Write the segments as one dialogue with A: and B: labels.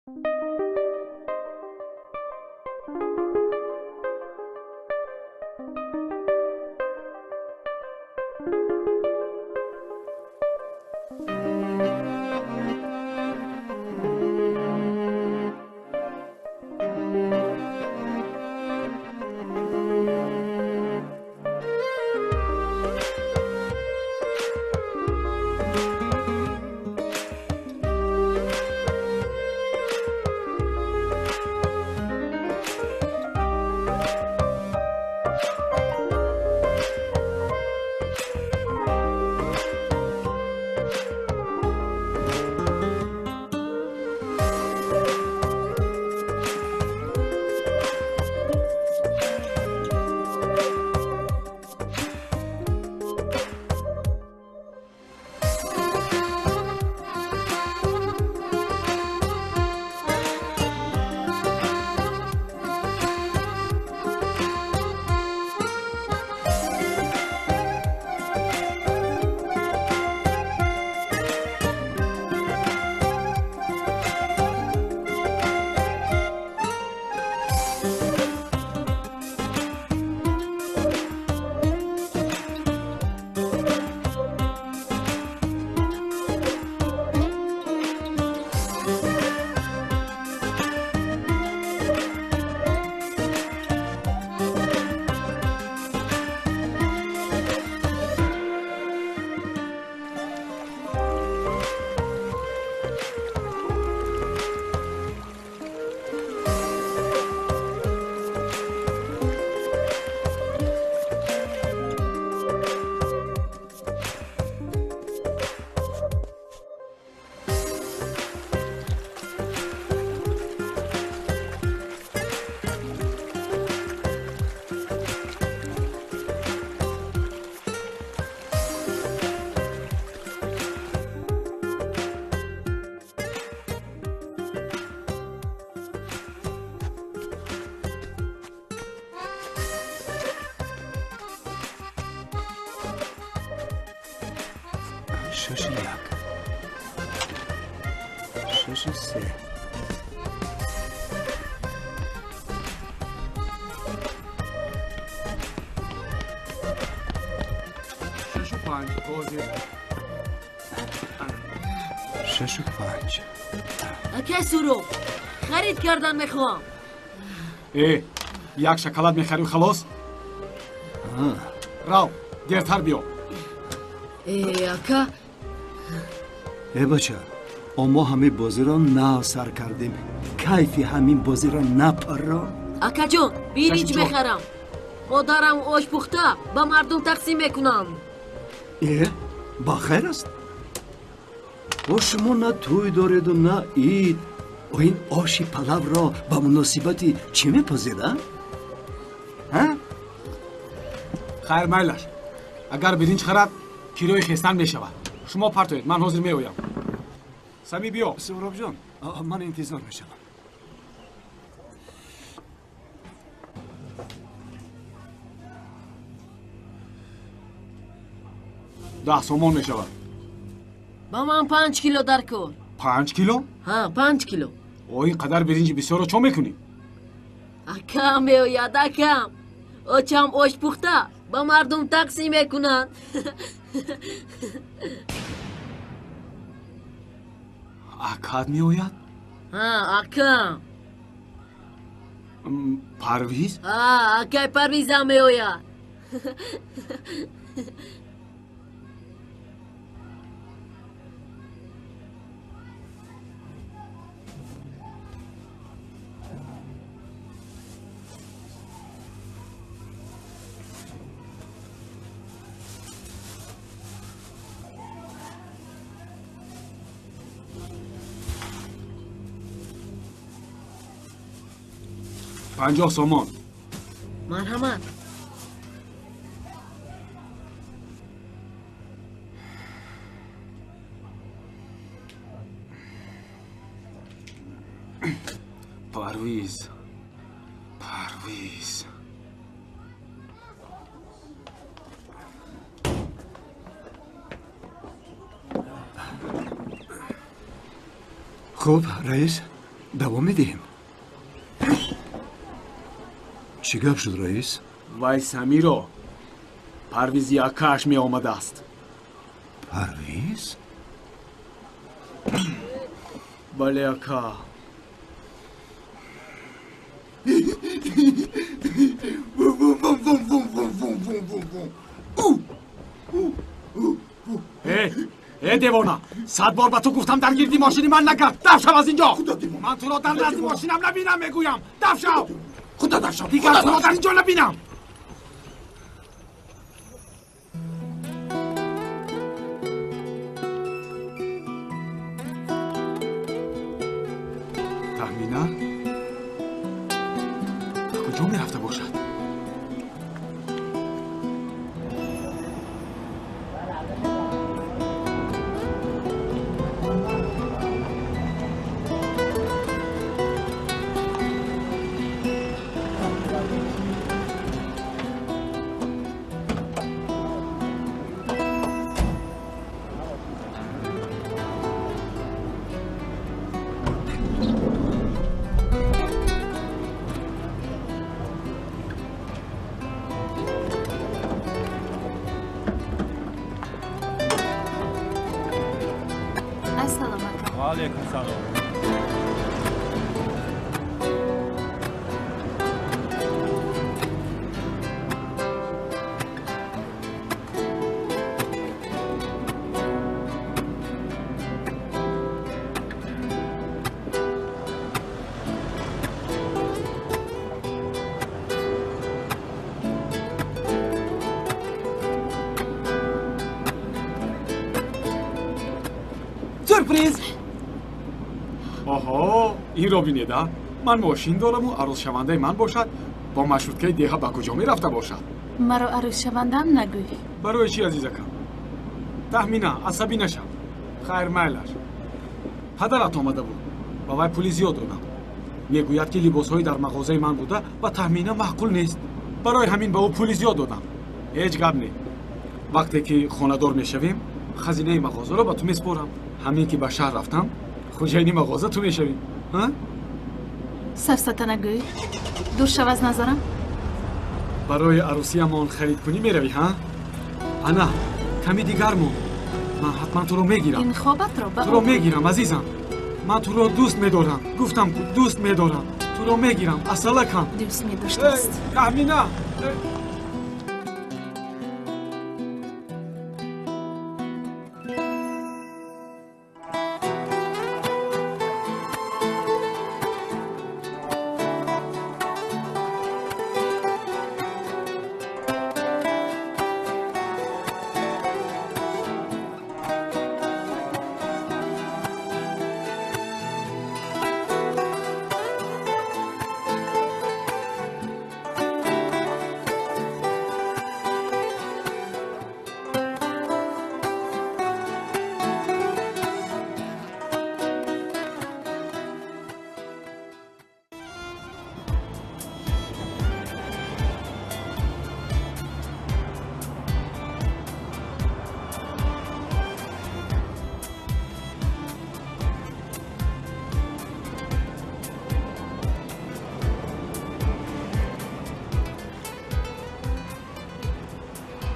A: 6-1, 6-3.
B: 6-5 ҳозир.
A: 6-5.
C: Акай Суроб, харид кардан мехоҳам.
B: Э, як шоколад мехарим, халос? Рав, дертар биё.
C: Э, ака.
A: Э, бача, мо ҳамин бозиро нав сар кардем. Кайфи ҳамин бозиро напарро.
C: Акаҷон, биринҷ мехарам. Модарам ош пухта ба мардум тақсим мекунам.
A: Э, ба хайр аст. О, шумо на тӯй дореду, на ид. О, ин оши палавро ба муносибати чӣ мепазед, а?
B: Хайр, майлаш. Агар биринҷ харад, кирои хестан мешавад. Шумо партоед, ман ҳозир меоям. Сами биё.
A: Суҳробҷон, ман интизор мешавам.
B: 10 сомон мешавад.
C: Ба ман 5 кило даркор.
B: 5 кило?
C: Ҳа, 5 кило.
B: О, ин қадар биринҷи бисёрро чо мекунӣ?
C: Акам меояд, акам. Очам ош пухта ба мардум тақсим мекунанд.
B: Акат меояд?
C: Ҳа, акам.
B: Парвиз?
C: Ҳа, акай Парвизам меояд.
B: 50 сомон.
C: Марҳамат.
B: Парвиз, Парвиз.
A: Хуб, раис, Давом медиҳем. Чӣ гап шуд, раис?
B: Вай Самиро Парвизи акааш меомадааст.
A: Парвиз?
B: Бале, ака. Э, девона, 100 бор ба ту гуфтам, дар гирди мошини ман нагард. Даф шав аз инҷо. Ман туро дар назди мошинам набинам, мегӯям. Даф шав.
A: Худо даф шав.
B: Дигар туро дар инҷо набинам. Таҳмина ба куҷо мерафта бошад? Сюрприз! Оҳо, инро бинеда. Ман мошин дораму арӯзшавандаи ман бошад, бо маршруткаи деҳа ба куҷо мерафта бошад?
D: Маро арӯзшавандаам нагӯй.
B: Барои чӣ, азизакам? Таҳмина, асабӣ нашав. Хайр, майлаш. Падарат омада буд. Ба вай пули зиёд додам. Мегӯяд, ки либосҳои дар мағозаи ман буда ба Таҳмина маъқул нест. Барои ҳамин ба ӯ пули зиёд додам. Ҳеҷ гап не. Вақте ки хонадор мешавем, хазинаи мағозаро ба ту меспорам. Ҳамин ки ба шаҳр рафтам, хӯҷайни мағоза ту мешавӣ.
D: Сафсата нагӯй, дур шав аз назарам.
B: Барои арӯсиямон харидкунӣ меравӣ, ҳа? Ана, ками дигар монд. Ман ҳатман туро мегирам.
D: Ин хобатро ба
B: туро мегирам, азизам. Ман туро дӯст медорам. Гуфтам, ку дӯст медорам. Туро мегирам, асалакам.
D: Дӯст медоштаст.
B: Таҳмина!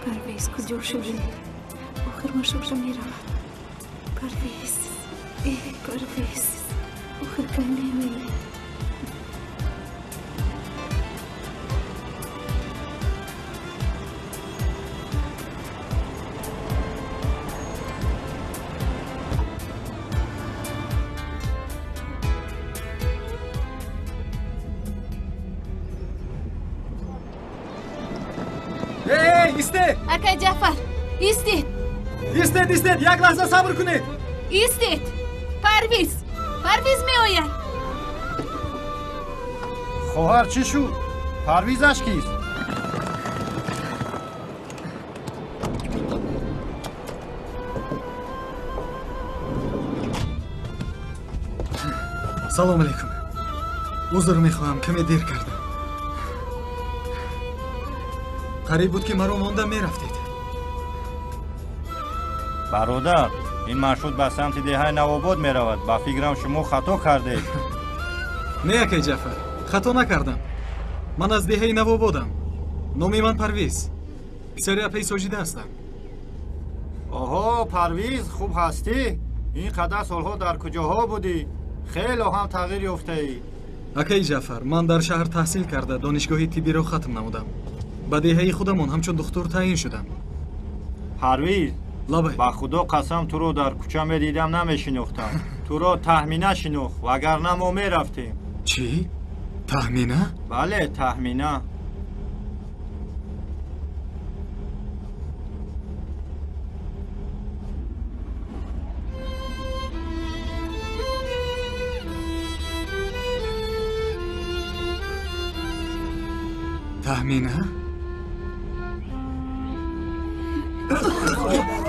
D: Парвиз куҷо шудӣ? Охир маршрутка меравад. Парвиз, э, Парвиз, охир кай меоӣ?
E: Истед!
D: Акай Ҷафар, истед!
E: Истед, истед, як лаҳза сабр кунед!
D: Истед! Парвиз! Парвиз меояд!
F: Хоҳар, чӣ шуд? Парвизаш кист?
E: Салом алейкум. Узр мехоҳам, каме дер кардам. Қариб буд, ки маро монда мерафтед.
F: Бародар, ин маршрут ба самти деҳаи Навобод меравад. Ба фикрам, шумо хато кардед.
E: Не, акай Ҷаъфар, хато накардам. Ман аз деҳаи Навободам. Номи ман Парвиз. Писари апаи Соҷида ҳастам.
F: Оҳо, Парвиз, хуб ҳастӣ? Ин қадар солҳо дар куҷоҳо будӣ? Хело ҳам тағйир ёфтаӣ.
E: Акаи Ҷаъфар, ман дар шаҳр таҳсил карда донишгоҳи тиббиро хатм намудам. Ба деҳаи худамон ҳамчун духтур таъин шудам.
F: Парвиз,
E: лабай.
F: Ба худо қасам, туро дар кӯча медидам, намешинохтам. Туро Таҳмина шинохт, вагарна мо мерафтем.
E: Чӣ? Таҳмина?
F: Бале, Таҳмина.
E: Таҳмина?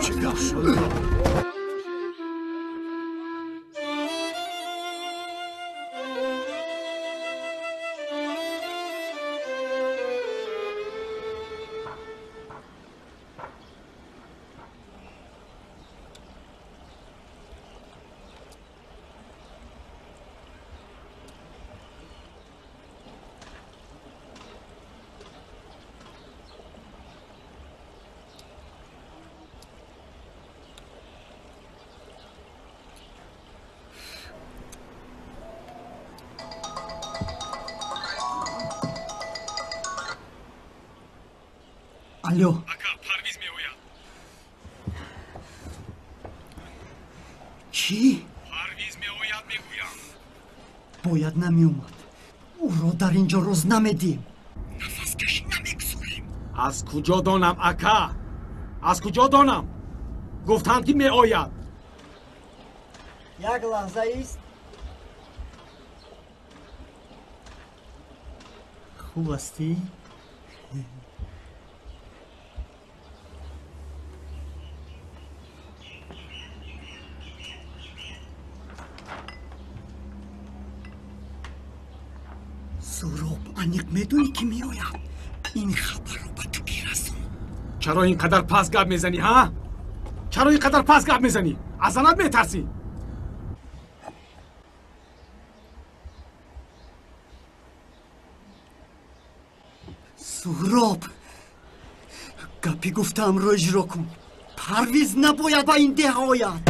A: Чӣ гап шуд? Алло.
B: Ака, Парвиз меояд.
A: Чӣ?
B: Парвиз меояд, мегӯям.
A: Бояд намеомад. Ӯро дар ин ҷо рӯз намедиҳем. Нафаскашӣ намегузорем.
B: Аз куҷо донам, ака? Аз куҷо донам? Гуфтанд, ки меояд.
A: Як лаҳза ист. Хуб ҳастӣ? Суҳроб, аниқ медонӣ, ки меояд? Ин хабарро ба ту ки расон?
B: Чаро ин қадар пас гап мезанӣ, ҳа? Чаро ин қадар пас гап мезанӣ? Аз занат метарсӣ?
A: Суҳроб, гапи гуфтаамро иҷро кун. Парвиз набояд ба ин деҳа ояд.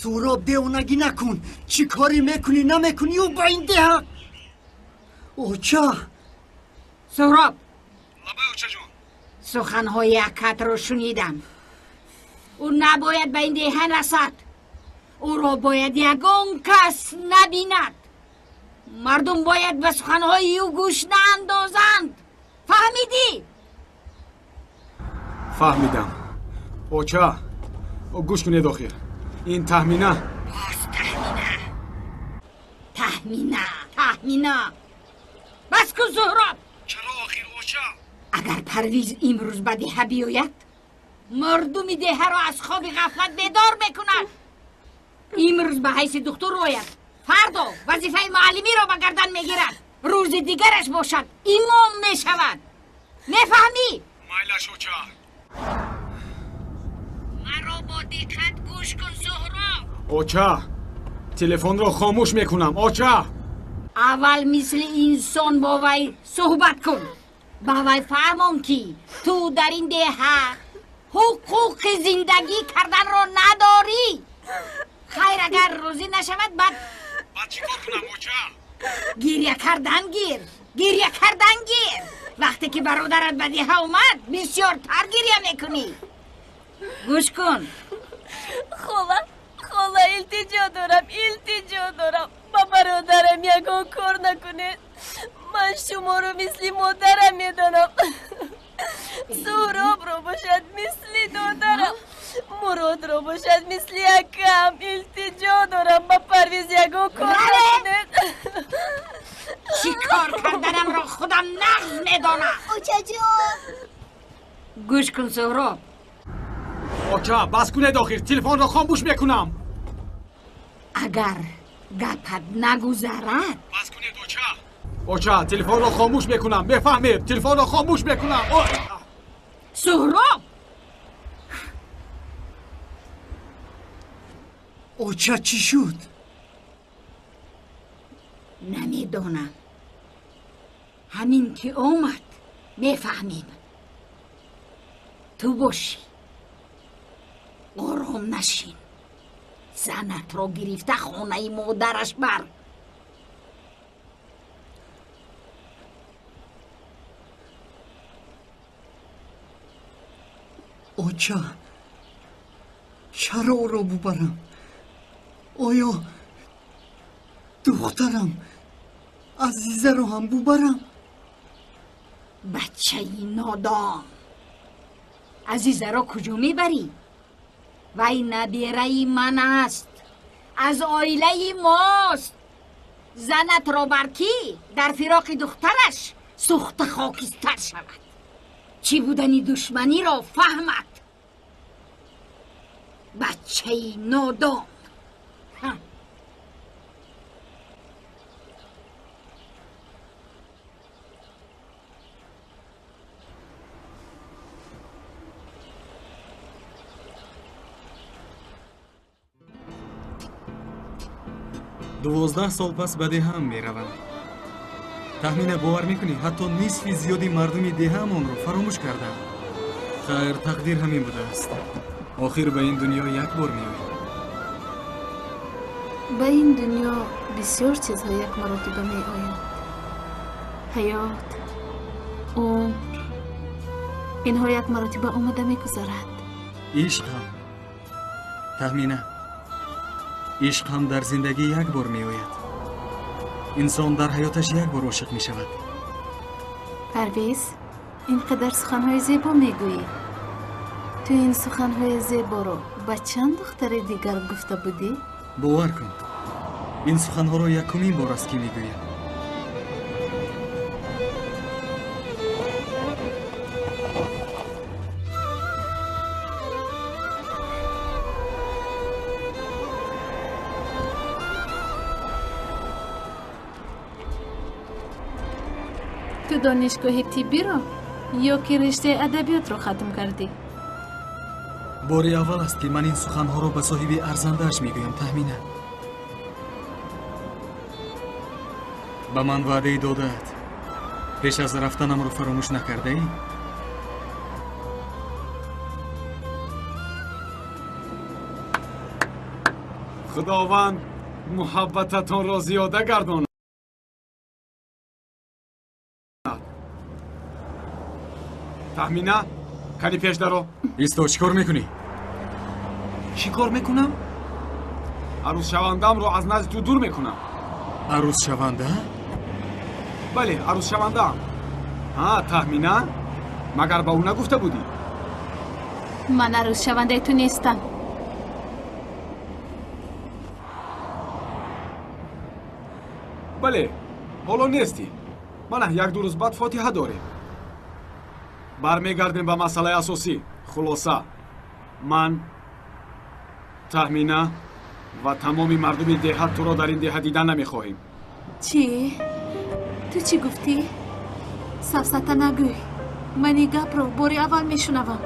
A: Суҳроб, девонагӣ накун. Чӣ корӣ мекунӣ, намекунӣ, ӯ ба ин деҳа. Оча!
G: Суҳроб!
B: Лабай, очаҷон.
G: Суханҳои акатро шунидам. Ӯ набояд ба ин деҳа расад. Ӯро бояд ягон кас набинад. Мардум бояд ба суханҳои ӯ гӯш наандозанд. Фаҳмидӣ?
B: Фаҳмидам. Оча, гӯш кунед охир. Ин Таҳмина.
G: Боз Таҳмина. Таҳмина, Таҳмина. Бас кун, Суҳроб.
B: Чаро охир, оча?
G: Агар Парвиз имрӯз ба деҳа биёяд, мардуми деҳаро аз хоби ғафлат бедор мекунад. Имрӯз ба ҳайси духтур ояд, фардо вазифаи муаллимиро ба гардан мегирад. Рӯзи дигараш бошад, имом мешавад. Мефаҳмӣ?
B: Майлаш, оча.
G: Маро бо диққат гӯш кун, Суҳроб.
B: Оча, телефонро хомӯш мекунам, оча.
G: Аввал мисли инсон бо вай суҳбат кун. Ба вай фаҳмон, ки ту дар ин деҳа ҳуқуқи зиндагӣ карданро надорӣ. Хайр, агар розӣ нашавад, баъд
B: Баъд чӣ кор кунам, оча?
G: Гиря кардан гир, гиря кардан гир. Вақте ки бародарат ба деҳа омад, бисёртар гиря мекунӣ. Гӯш кун.
C: Хола, хола, илтиҷо дорам, илтиҷо дорам. Ба бародарам ягон кор накунед. Ман шуморо мисли модарам медонам. Суҳробро бошад мисли додарам. Муродро бошад мисли акам. Илтиҷо дорам, ба Парвиз ягон кор накунед.
G: Чӣ кор карданамро худам нағз медонам.
H: Очаҷон.
G: Гӯш кун, Суҳроб.
B: Оча, бас кунед охир, телефонро хомӯш мекунам.
G: Агар гапат нагузарад.
B: Бас кунед, оча. Оча, телефонро хомӯш мекунам, мефаҳмед? Телефонро хомӯш мекунам.
G: Суҳроб!
A: Оча, чӣ шуд?
G: Намедонам. Ҳамин ки омад мефаҳмем. Ту бошӣ. Ором нашин. Занатро гирифта хонаи модараш бар.
A: Оча, чаро ӯро бубарам? Оё духтарам Азизаро ҳам бубарам?
G: Бачаи нодон! Азизаро куҷо мебарӣ? Вай набираи ман аст, аз оилаи мост. Занатро бар кӣ дар фироқи духтараш сӯхта хокистар шавад. Чӣ будани душманиро фаҳмад. Бачаи нодон!
E: 12 сол пас ба деҳаам меравам. Таҳмина, бовар мекунӣ, ҳатто нисфи зиёди мардуми деҳаамонро фаромӯш кардам. Хайр, тақдир ҳамин будааст. Охир ба ин дунё як бор меоӣ.
D: Ба ин дунё бисёр чизҳо як маротиба меоянд. Ҳаёт, умр, инҳо як маротиба омада мегузаранд.
E: Ишқ ҳам, Таҳмина, ишқ ҳам дар зиндагӣ як бор меояд. Инсон дар ҳаёташ як бор ошиқ мешавад.
D: Парвиз, ин қадар суханҳои зебо мегӯӣ. Ту ин суханҳои зеборо ба чанд духтари дигар гуфта будӣ?
E: Бовар кун, ин суханҳоро якумин бор аст ки мегӯям.
D: Ту донишгоҳи тиббиро ё ки риштаи адабиётро хатм кардӣ?
E: Бори аввал аст ки ман ин суханҳоро ба соҳиби арзандааш мегӯям, Таҳмина. Ба ман ваъдаи додаат. Пеш аз рафтанамро фаромӯш накардаӣ?
B: Худованд муҳаббататонро зиёда гардонад. Таҳмина, кани пеш даро.
E: Исто, чӣ кор мекунӣ?
B: Чӣ кор мекунам? Арӯзшавандаамро аз назди ту дур мекунам.
E: Арӯзшаванда?
B: Бале, арӯзшавандаам. Ҳа, Таҳмина, магар ба ӯ нагуфта будӣ?
D: Ман арӯзшавандаи ту нестам.
B: Бале, ҳоло нестӣ. Мана як-ду рӯз баъд фотиҳа дорем. Бармегардем ба масъалаи асосӣ. Хулоса, ман, Таҳмина ва тамоми мардуми деҳа туро дар ин деҳа дидан намехоҳем.
D: Чӣ? Ту чӣ гуфтӣ? Сафсата нагӯй. Ман ин гапро бори аввал мешунавам.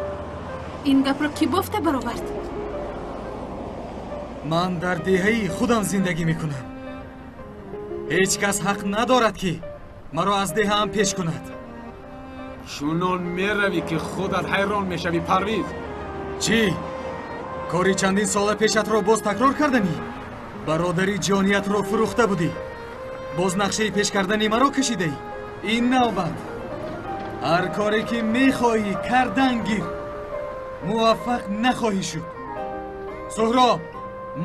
D: Ин гапро кӣ бофта баровард?
E: Ман дар деҳаи худам зиндагӣ мекунам. Ҳеҷ кас ҳақ надорад, ки маро аз деҳаам пеш кунад.
B: Чунон меравӣ, ки худат ҳайрон мешавӣ, Парвиз.
E: Чӣ? Кори чандин сола пешатро боз такрор карданӣ? Бародари ҷониятро фурӯхта будӣ. Боз нақшаи пеш кардани маро кашидаӣ. Ин навбат ҳар коре ки мехоҳӣ кардан гир. Муваффақ нахоҳӣ шуд. Суҳроб,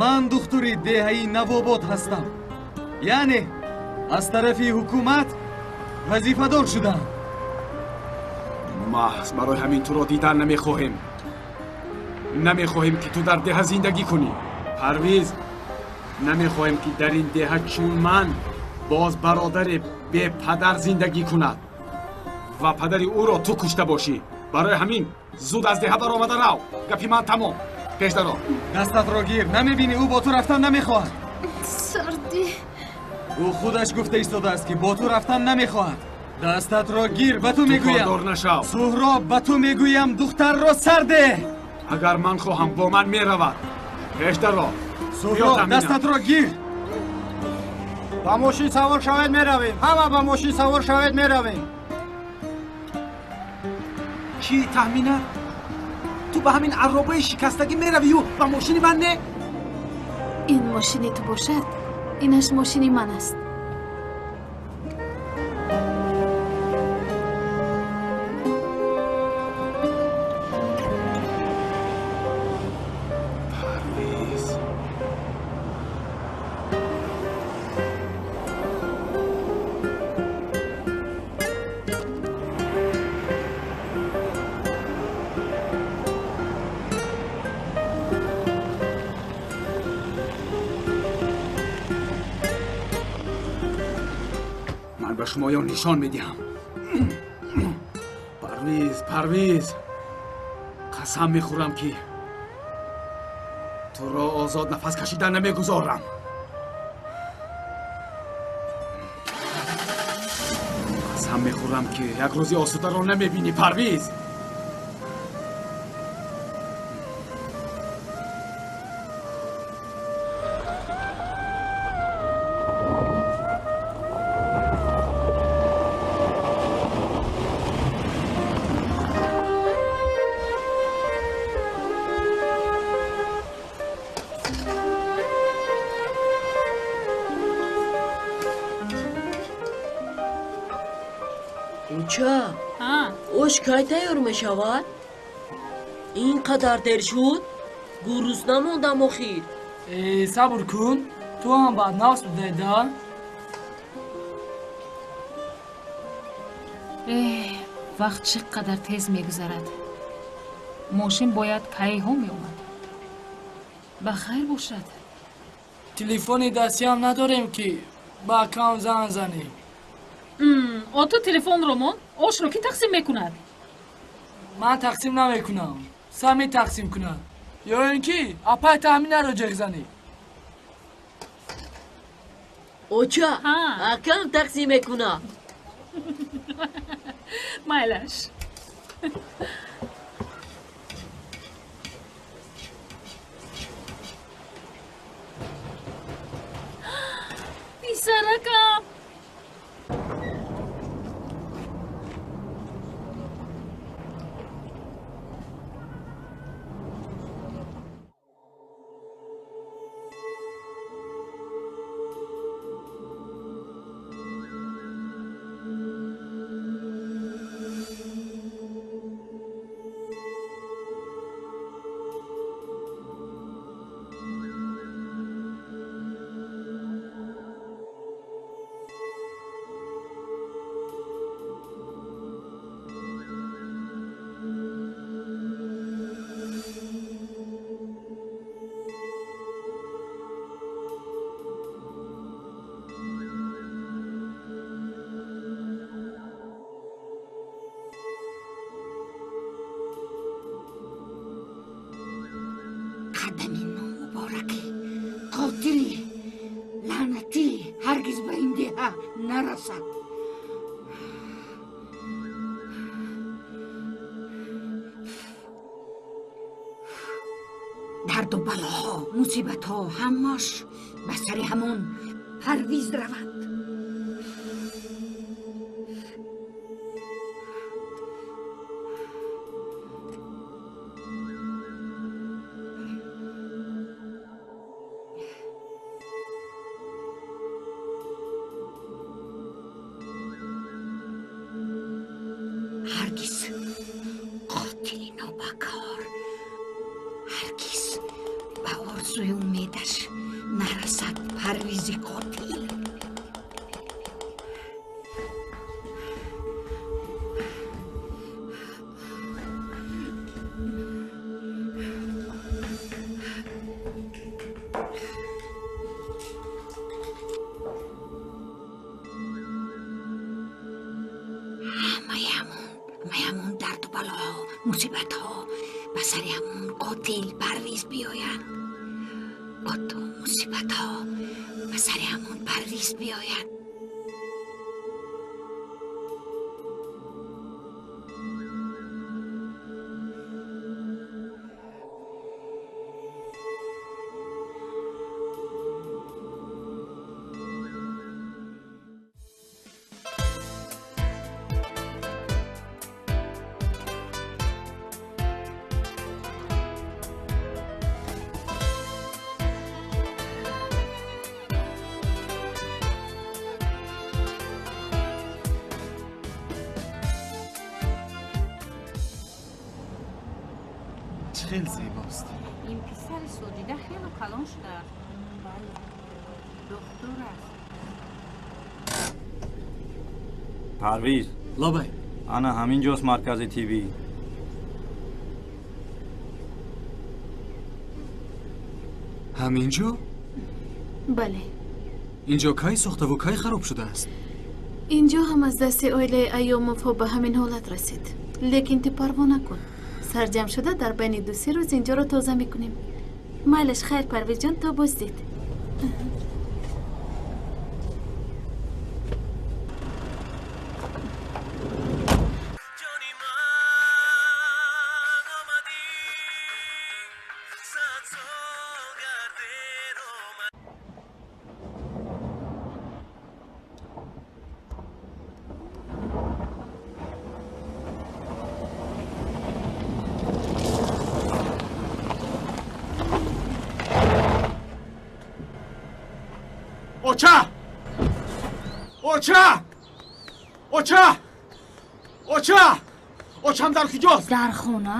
E: ман духтури деҳаи Навобод ҳастам. Яъне аз тарафи ҳукумат вазифадор шудам.
B: Маҳз барои ҳамин туро дидан намехоҳем. Намехоҳем, ки ту дар деҳа зиндагӣ кунӣ. Парвиз, намехоҳем, ки дар ин деҳа чун ман боз бародари бепадар зиндагӣ кунад ва падари ӯро ту кушта бошӣ. Барои ҳамин зуд аз деҳа баромада рав. Гапи ман тамом. Пеш даро.
E: Дастатро гир. Намебинӣ, ӯ бо ту рафтан намехоҳад.
D: Сардӣ.
E: Ӯ худаш гуфта истодааст, ки бо ту рафтан намехоҳад. Дастатро гир, ба ту мегӯям.
B: Ту кордор нашав.
E: Суҳроб, ба ту мегӯям, духтарро сар деҳ.
B: Агар ман хоҳам, бо ман меравад. Пеш даро.
E: Суҳроб, дастатро гир.
F: Ба мошин савор шавед, меравем. Ҳама ба мошин савор шавед, меравем.
B: Чӣ, Таҳмина? Ту ба ҳамин арробаи шикастагӣ меравию ба мошини ман не?
D: Ин мошини ту бошад, инаш мошини ман аст.
B: Парвиз. Ман ба шумоён нишон медиҳам. Парвиз, Парвиз, қасам мехӯрам, ки туро озод нафас кашидан намегузорам. Қасам мехӯрам, ки як рӯзи осударо намебинӣ, Парвиз.
C: Уча, ош кай тайёр мешавад? Ин қадар дер шуд? Гурусна мондам охир.
H: Э, сабр кун, ту ҳам баднафс будайда.
D: Эҳ, вақт чӣ қадар тез мегузарад. Мошин бояд кайҳо меомад. Ба хайр бошад.
H: Телефони дастиам надорем, ки ба акам занг занем.
D: О, ту телефонро мон, ошро кӣ тақсим мекунад?
H: Ман тақсим намекунам, Сами тақсим кунад. Ё ин ки апай Таҳминаро ҷеғ занӣ.
C: Оча, акам тақсим мекунад.
D: Майлаш. Писаракам!
G: Қадами номуборакӣ қотили лаънатӣ ҳаргиз ба ин деҳа нарасад. Дарду балоҳо, мусибатҳо ҳамаш ба сари ҳамон Парвиз равад. Ҳаргиз қотили нобакор ҳаргиз ба орзуи умедаш нарасад. Парвизи қотил. Ҳамаи ҳамон дарду балоҳо, мусибатҳо ба сари ҳамон қотил Парвиз биёянд. Оту мусибатҳо ба сари ҳамон Парвиз биёянд.
E: хел зебост.
G: Ин писари Соҷида хело калон шудааст. Бале, духтур аст.
F: Парвиз.
E: Лабай.
F: Ана ҳамин ҷост маркази тиббӣ.
E: Ҳамин ҷо?
D: Бале.
E: Инҷо кай сохтаву кай хароб шудааст?
D: Инҷо ҳам аз дасти оилаи Айёмовҳо ба ҳамин ҳолат расид. Лекин ту парво накун. Сарҷамъ шуда дар байни ду-се рӯз инҷоро тоза мекунем. Майлаш, хайр, Парвизҷон, то боздид.
B: Оча! Оча! Оча! Оча! Очам дар куҷост?
G: Дар хона.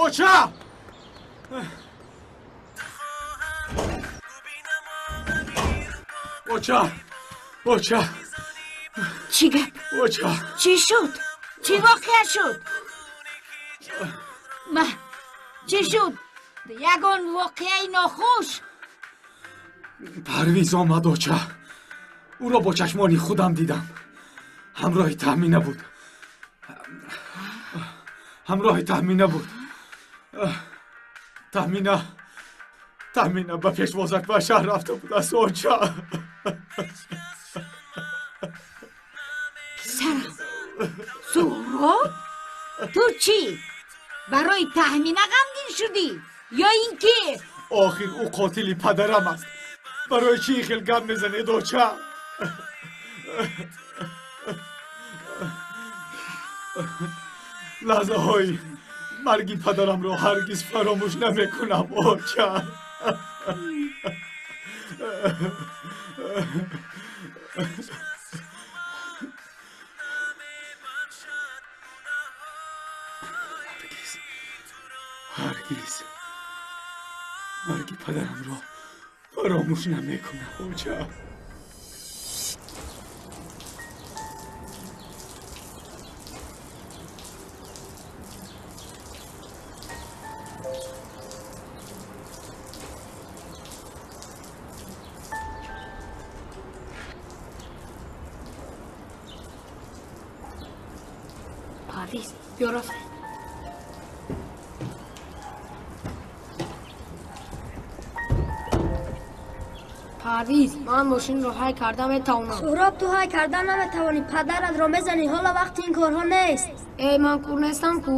B: Оча! Оча! Оча!
G: Чӣ гап?
B: Оча!
G: Чӣ шуд? Чӣ воқеа шуд? Ма, чӣ шуд? Ягон воқеаи нохуш?
B: Парвиз омад, оча. Ӯро бо чашмони худам дидам. Ҳамроҳи Таҳмина буд. Ҳамроҳи Таҳмина буд. Таҳмина ба пешвозак ба шаҳр рафта будааст, оча.
G: Писарам, Суҳроб, ту чӣ? Барои Таҳмина ғамгин шудӣ ё ин ки?
B: Охир ӯ қотили падарам аст. Барои чӣ хел гап мезанед, оча? Лаҳзаҳои марги падарамро ҳаргиз фаромӯш намекунам, оча. Ҳаргиз марги падарамро фаромӯш намекунам, оча.
I: Парвиз, биё рафтем. Парвиз, ман мошинро ҳай карда метавонам.
J: Суҳроб, ту ҳай карда наметавонӣ. Падаратро мезанӣ. Ҳоло вақти ин корҳо нест.
I: Эй, ман кур нестам ку?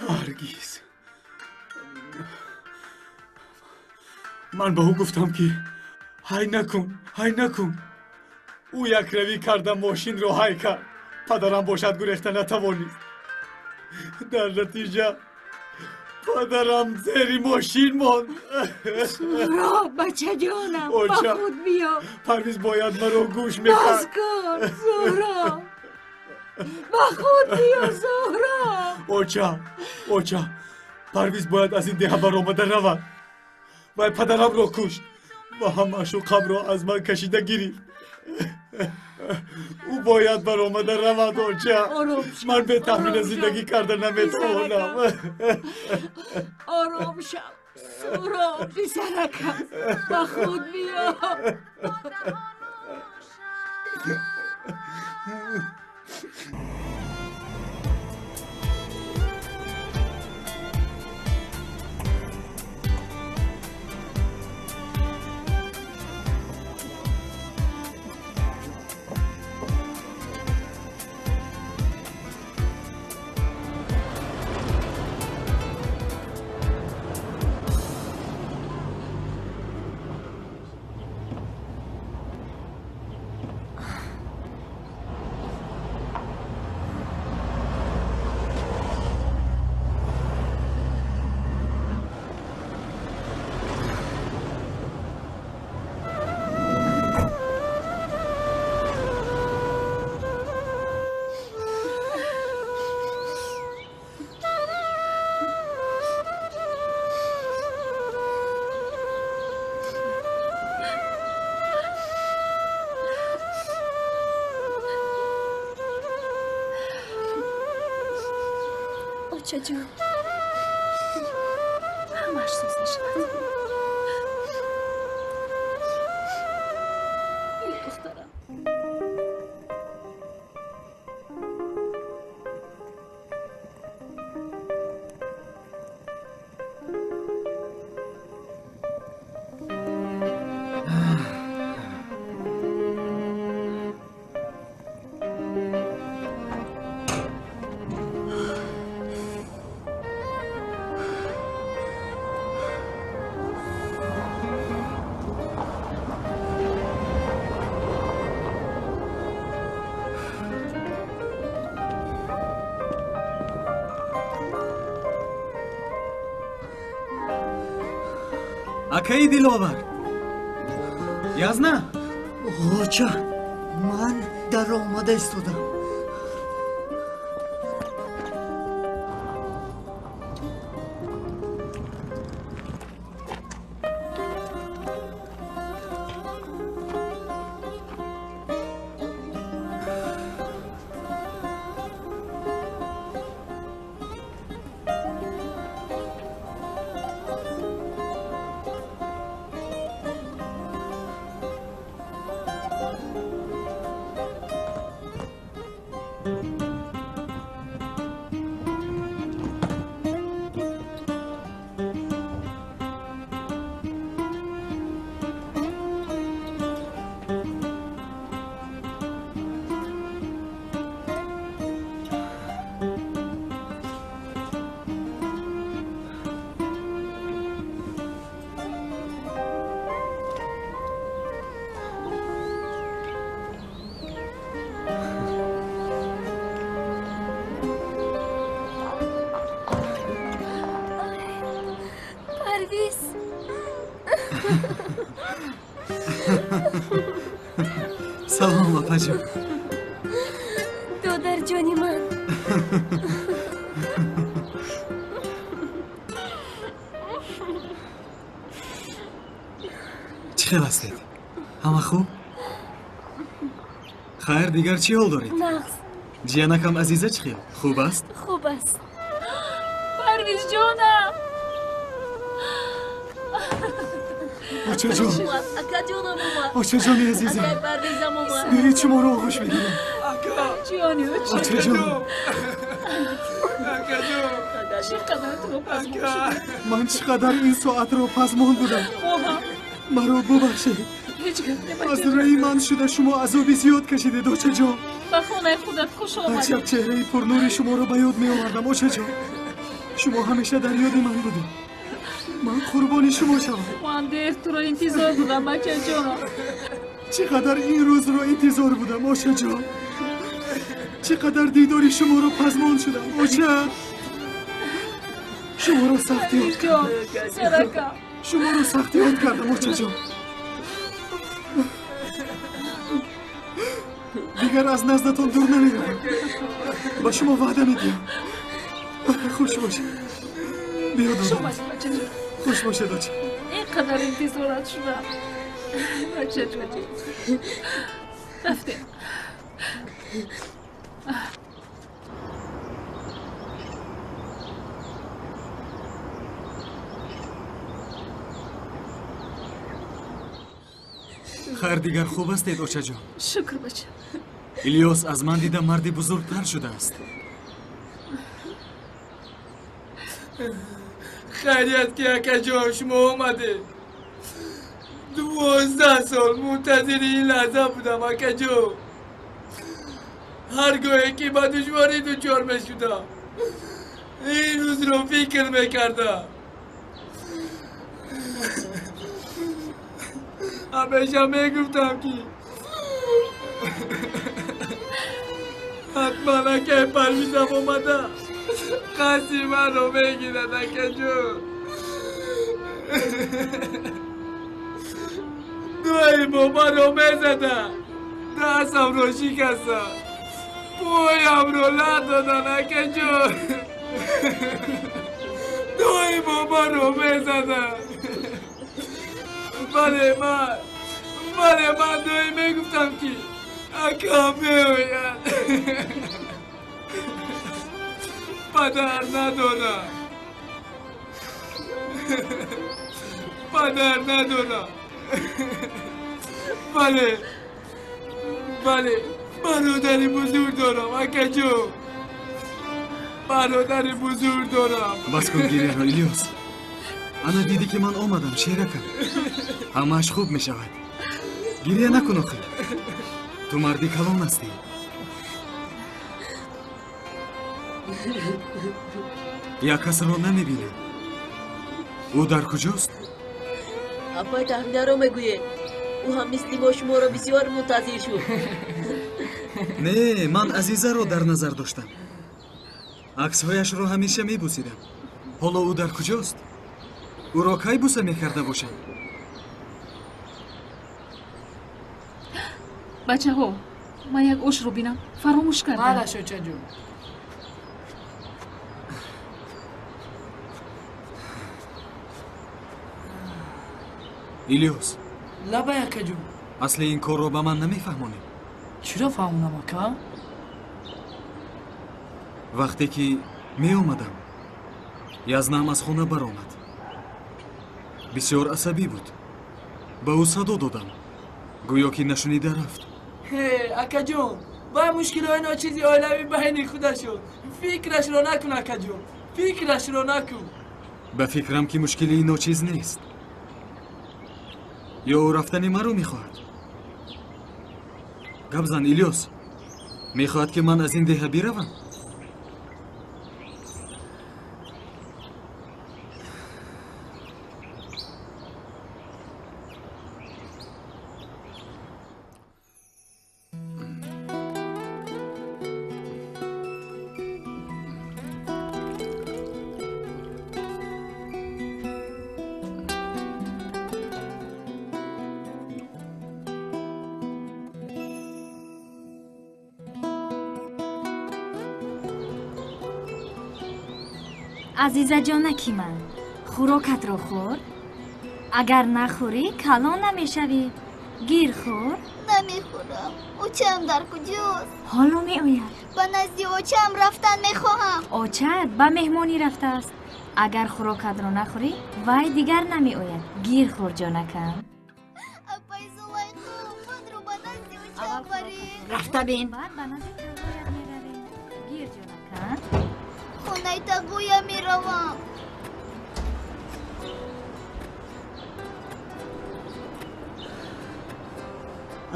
B: Ҳаргиз, ман ба ӯ гуфтам ки ҳай накун, ҳай накун. Ӯ якравӣ карда мошинро ҳай кард. Падарам бошад гурехта натавонист. Дар натиҷа падарам зери мошин монд.
G: Суҳроб, бачаҷонам, ба худ биё.
B: Парвиз бояд маро гӯш мекард.
G: Бас кун, Суҳроб. Ба худ биё, Зуҳроб.
B: Оча, оча, Парвиз бояд аз ин деҳа баромада равад. Вай падарамро кушт ва ҳам маъшуқамро аз ман кашида гирифт. Ӯ бояд баромада равад, оча. Ман бе Таҳмина зиндагӣ карда наметавонам.
G: Ором шав, Суҳроб, писаракам, ба худ биё.
C: Очаҷон, ҳамааш соз мешавад. Духтарам.
E: Акаи Диловар, язна?
A: Оча, ман даромада истодам.
E: Салом, апаҷон.
C: Додарҷони ман.
E: Чӣ хел ҳастед? Ҳама хуб? Хайр, дигар чӣ ҳол доред?
C: Нағз.
E: Ҷиянакам Азиза чӣ хел? Хуб аст?
C: Хуб аст. Парвизҷонам!
B: Очаҷон,
C: Акаҷонам омад.
B: очаҷони азизам,
C: Акай Парвизам омад.
B: биёед шуморо оғӯш мегирам.
D: Ҷони
B: Очаҷон,
D: чӣ қадар туро пазмон шудам.
B: Ман чӣ қадар ин соатро пазмон будам.
D: Моҳам.
B: Маро бубахшед.
D: Ҳеҷ гап
B: Аз
D: небача.
B: рӯи ман шуда шумо азоби зиёд кашидед, очаҷон.
D: Ба хонаи худат хуш омадӣ.
B: Ҳар шаб чеҳраи пурнури шуморо ба ёд меовардам, очаҷон. Шумо ҳамеша дар ёди ман будед. Ман қурбони шумо шавам.
D: Ман дер туро интизор будам, бачаҷонам.
B: Чӣ қадар ин рӯзро интизор будам, очаҷон. Чӣ қадар дидори шуморо пазмон шудам, оча. Шуморо сахт ёд
D: Парвизҷон, саракам.
B: Шуморо сахт ёд кардам, очаҷон.
E: Дигар аз наздатон дур намеравам. Ба шумо ваъда медиҳам. Хуш бошед. Биё додам. Хуш бошед, оча.
K: Ин қадар интизорат шудам. Бачаҷон. Рафтем.
E: Хайр, дигар хуб ҳастед, очаҷон?
K: Шукр, бача.
E: Илёс аз ман дида марди бузургтар шудааст.
H: Хайрият ки акаҷон шумо омадед. 12 сол мунтазири ин лаҳза будам, акаҷон. Ҳар гоҳе ки ба душворӣ дучор мешудам, ин рӯзро фикр мекардам. Ҳамеша мегуфтам ки ҳатман акаи Парвизам омада қасди маро мегирад, акаҷон. Дуои бобаро мезада, дастамро шикаста, поямро лат додан, акаҷон. Дуои бобаро мезада. Бале ман дуои мегуфтам ки акам меояд. Падар надорам. Падар надорам. Бале, бале, бародари бузург дорам, акаҷон. Бародари бузург дорам.
E: Бас кун гиряро, Илёс. Ана дидӣ ки ман омадам, шеракам. Ҳамааш хуб мешавад. Гиря накун охир. Ту марди калон ҳастӣ. Як касро намебинем. Ӯ дар куҷост?
C: Апай Таҳминаро мегӯед. Ӯ ҳам мисли мо шуморо бисёр мунтазир шуд.
E: Не, ман Азизаро дар назар доштам. Аксҳояшро ҳамеша мебусидам. Ҳоло ӯ дар куҷост? Ӯро кай буса мекарда бошам?
K: Бачаҳо, ман як ошро бинам, фаромӯш кардам.
H: Малаш, очаҷон.
E: Илёс.
H: Лабай, акаҷон.
E: Асли ин корро ба ман намефаҳмонӣ.
H: Чиро фаҳмонам, ака?
E: Вақте ки меомадам, язнам аз хона баромад. Бисёр асабӣ буд. Ба ӯ садо додам. Гӯё ки нашунида рафт.
H: Ҳе, акаҷон, вай мушкилҳои ночизи оилавӣ байни худашон. Фикрашро накун, акаҷон. Фикрашро накун.
E: Ба фикрам ки мушкилии ночиз нест. Ё ӯ рафтани маро мехоҳад? Гап зан, Илёс. Мехоҳад ки ман аз ин деҳа биравам?
L: Азизаҷонаки ман, хӯрокатро хӯр. Агар нахӯрӣ, калон намешавӣ. Гир хӯр.
M: Намехӯрам. Очаам дар куҷост?
L: Ҳоло меояд.
M: Ба назди очаам рафтан мехоҳам.
L: Очаат ба меҳмонӣ рафтааст. Агар хӯрокатро нахӯрӣ, вай дигар намеояд. Гир хӯр, ҷонакам.
M: Апай Зулайхо, манро ба назди очаам баред.
G: Рафта бин.
L: Баъд ба назди тағоят меравем. Гир, ҷонакам.
M: Хонаи тағоя меравам.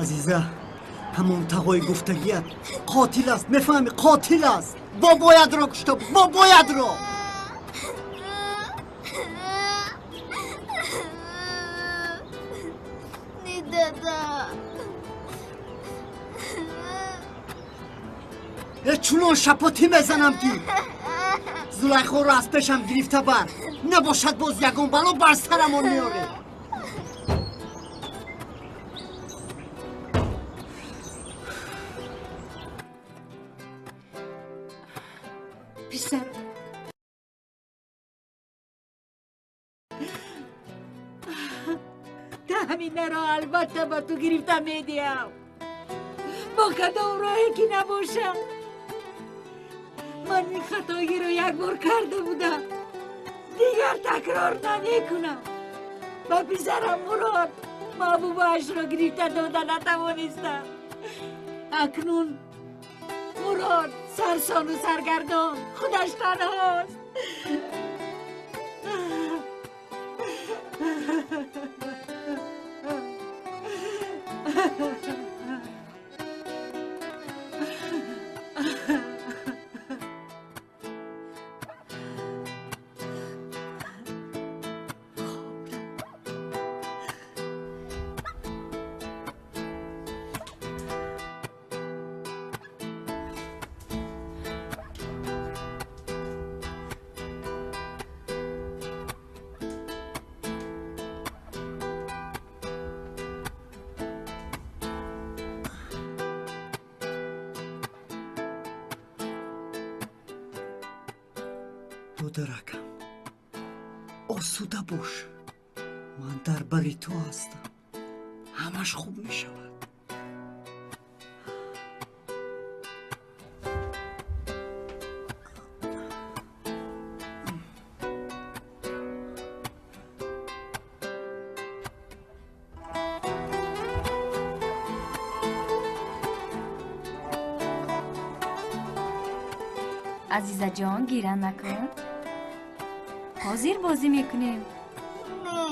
A: Азиза, ҳамон тағои гуфтагият қотил аст, мефаҳмӣ? Қотил аст. Бобоятро кушта буд, бобоятро.
M: Не, дада.
A: Чунон шапотӣ мезанам ки Зулайхоро аз пешам гирифта бар. Набошад боз ягон бало бар сарамон меоред.
G: Таҳминаро албатта ба ту гирифта медиҳам. Бо кадом роҳе ки набошад. Ман ин хатоиро як бор карда будам. Дигар такрор намекунам. Ба писарам Мурод маҳбубаашро гирифта дода натавонистам. Акнун Мурод сарсону саргардон, худаш танҳост.
A: Додаракам, осуда бош. Ман дар бари ту ҳастам. Ҳамаш хуб мешавад.
L: Азизаҷон, гира накун. Ҳозир бозӣ мекунем.
M: Не,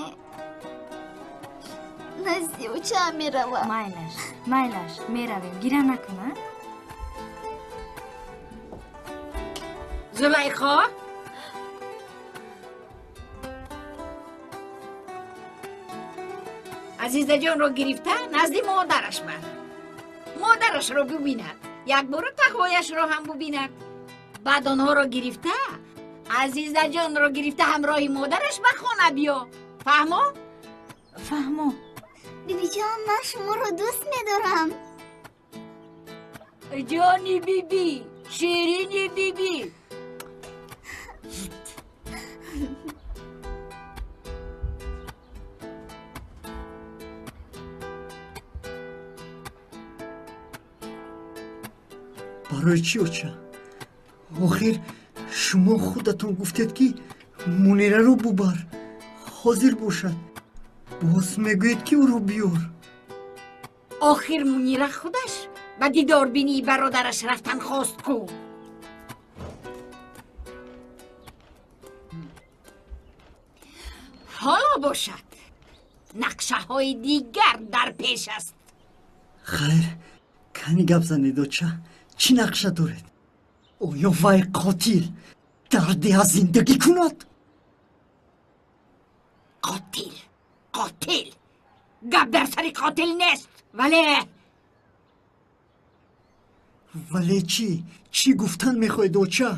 M: назди очаам меравам.
L: Майлаш, майлаш, меравем. Гира накун, а?
G: Зулайхо? Азизаҷонро гирифта назди модараш бар. Модарашро бубинад. Якбора тағояшро ҳам бубинад. Баъд онҳоро гирифта, Азизаҷонро гирифта ҳамроҳи модараш ба хона биё. Фаҳмо?
L: Фаҳмо.
M: Бибиҷон, ман шуморо дӯст медорам.
G: Ҷони биби, ширини биби.
A: Барои чӣ, оча? Охир шумо худатон гуфтед, ки Мунираро бубар, ҳозир бошад. Боз мегӯед, ки ӯро биёр.
G: Охир Мунира худаш ба дидорбинии бародараш рафтан хост ку. Ҳоло бошад, нақшаҳои дигар дар пеш аст.
A: Хайр, кани гап занед, оча. Чӣ нақша доред? Оё вай қотил дар деҳа зиндагӣ кунад?
G: Қотил, қотил, гап дар сари қотил нест, вале
A: вале чӣ? Чӣ гуфтан мехоҳед, оча?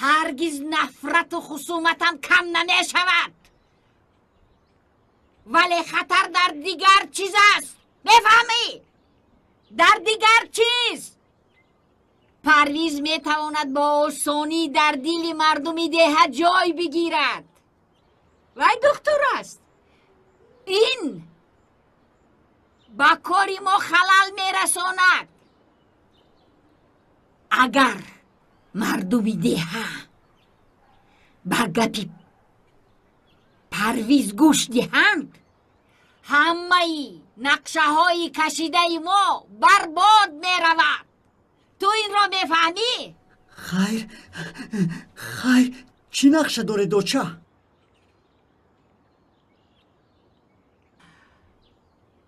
G: Ҳаргиз нафрату хусуматам кам намешавад, вале хатар дар дигар чиз аст. Мефаҳмӣ? Дар дигар чиз. Парвиз метавонад бо осонӣ дар дили мардуми деҳа ҷой бигирад. Вай духтур аст. Ин ба кори мо халал мерасонад. Агар мардуми деҳа ба гапи Парвиз гӯш диҳанд, ҳамаи нақшаҳои кашидаи мо барбод меравад. Ту инро мефаҳмӣ?
A: Хайр, хайр, чӣ нақша доред, оча?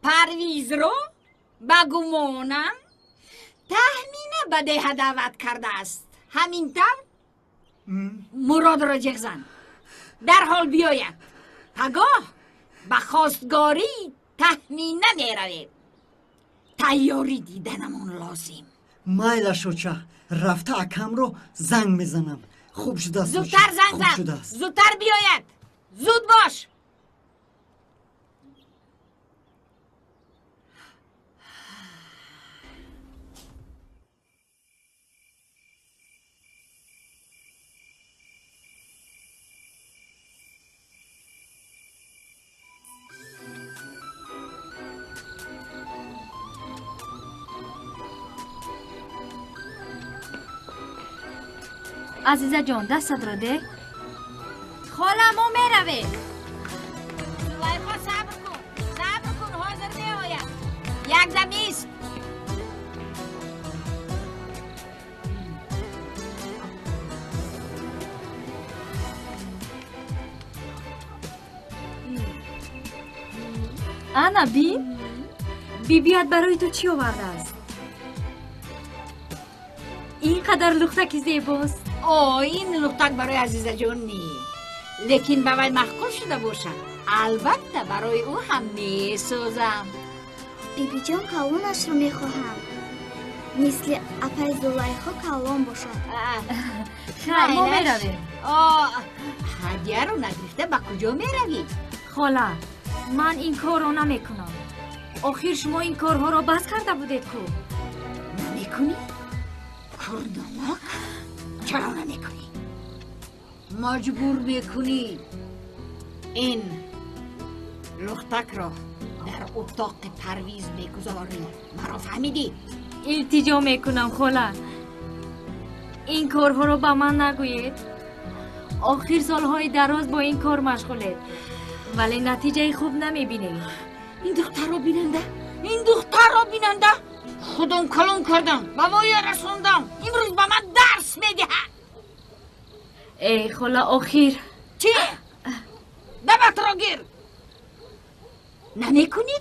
G: Парвизро ба гумонам Таҳмина ба деҳа даъват кардааст. Ҳамин тавр Муродро ҷеғ зан, дарҳол биёяд. Пагоҳ ба хостгории Таҳмина меравем. Тайёрӣ диданамон лозим.
A: Майлаш, оча, рафта акамро занг мезанам. Хуб шудааст.
G: Зудтар занг зан, зудтар биёяд. Зуд бош.
L: Азизаҷон, дастатро деҳ. Хола, мо меравем.
G: Зулайхо, сабр кун, сабр кун, ҳозир меояд. Як дам ист.
L: Ана бин, бибият барои ту чӣ овардааст? Ин қадар лухтаки зебост.
G: О, ин лухтак барои Азизаҷон не, лекин ба вай маъқул шуда бошад, албатта барои ӯ ҳам месозам.
M: Бибиҷон, калонашро мехоҳам, мисли апай Зулайхо калон бошад.
L: Хайр, мо меравем.
G: Ҳадияро нагирифта ба куҷо меравӣ?
L: Хола, ман ин корро намекунам. Охир шумо ин корҳоро бас карда будед ку.
G: Намекунӣ? Курнамак, чаро намекунӣ? Маҷбур мекунӣ. Ин лухтакро дар утоқи Парвиз мегузорӣ. Маро фаҳмидӣ?
L: Илтиҷо мекунам, хола, ин корҳоро ба ман нагӯед. Охир солҳои дароз бо ин кор машғулед, вале натиҷаи хуб намебинед.
G: Ин духтарро бинанда, ин духтарро бинанда. Худам калон кардам, ба воя расондам, имрӯз ба ман дарс медиҳад.
L: Эй хола, охир
G: чӣ? Дабатро гир. Намекунӣ?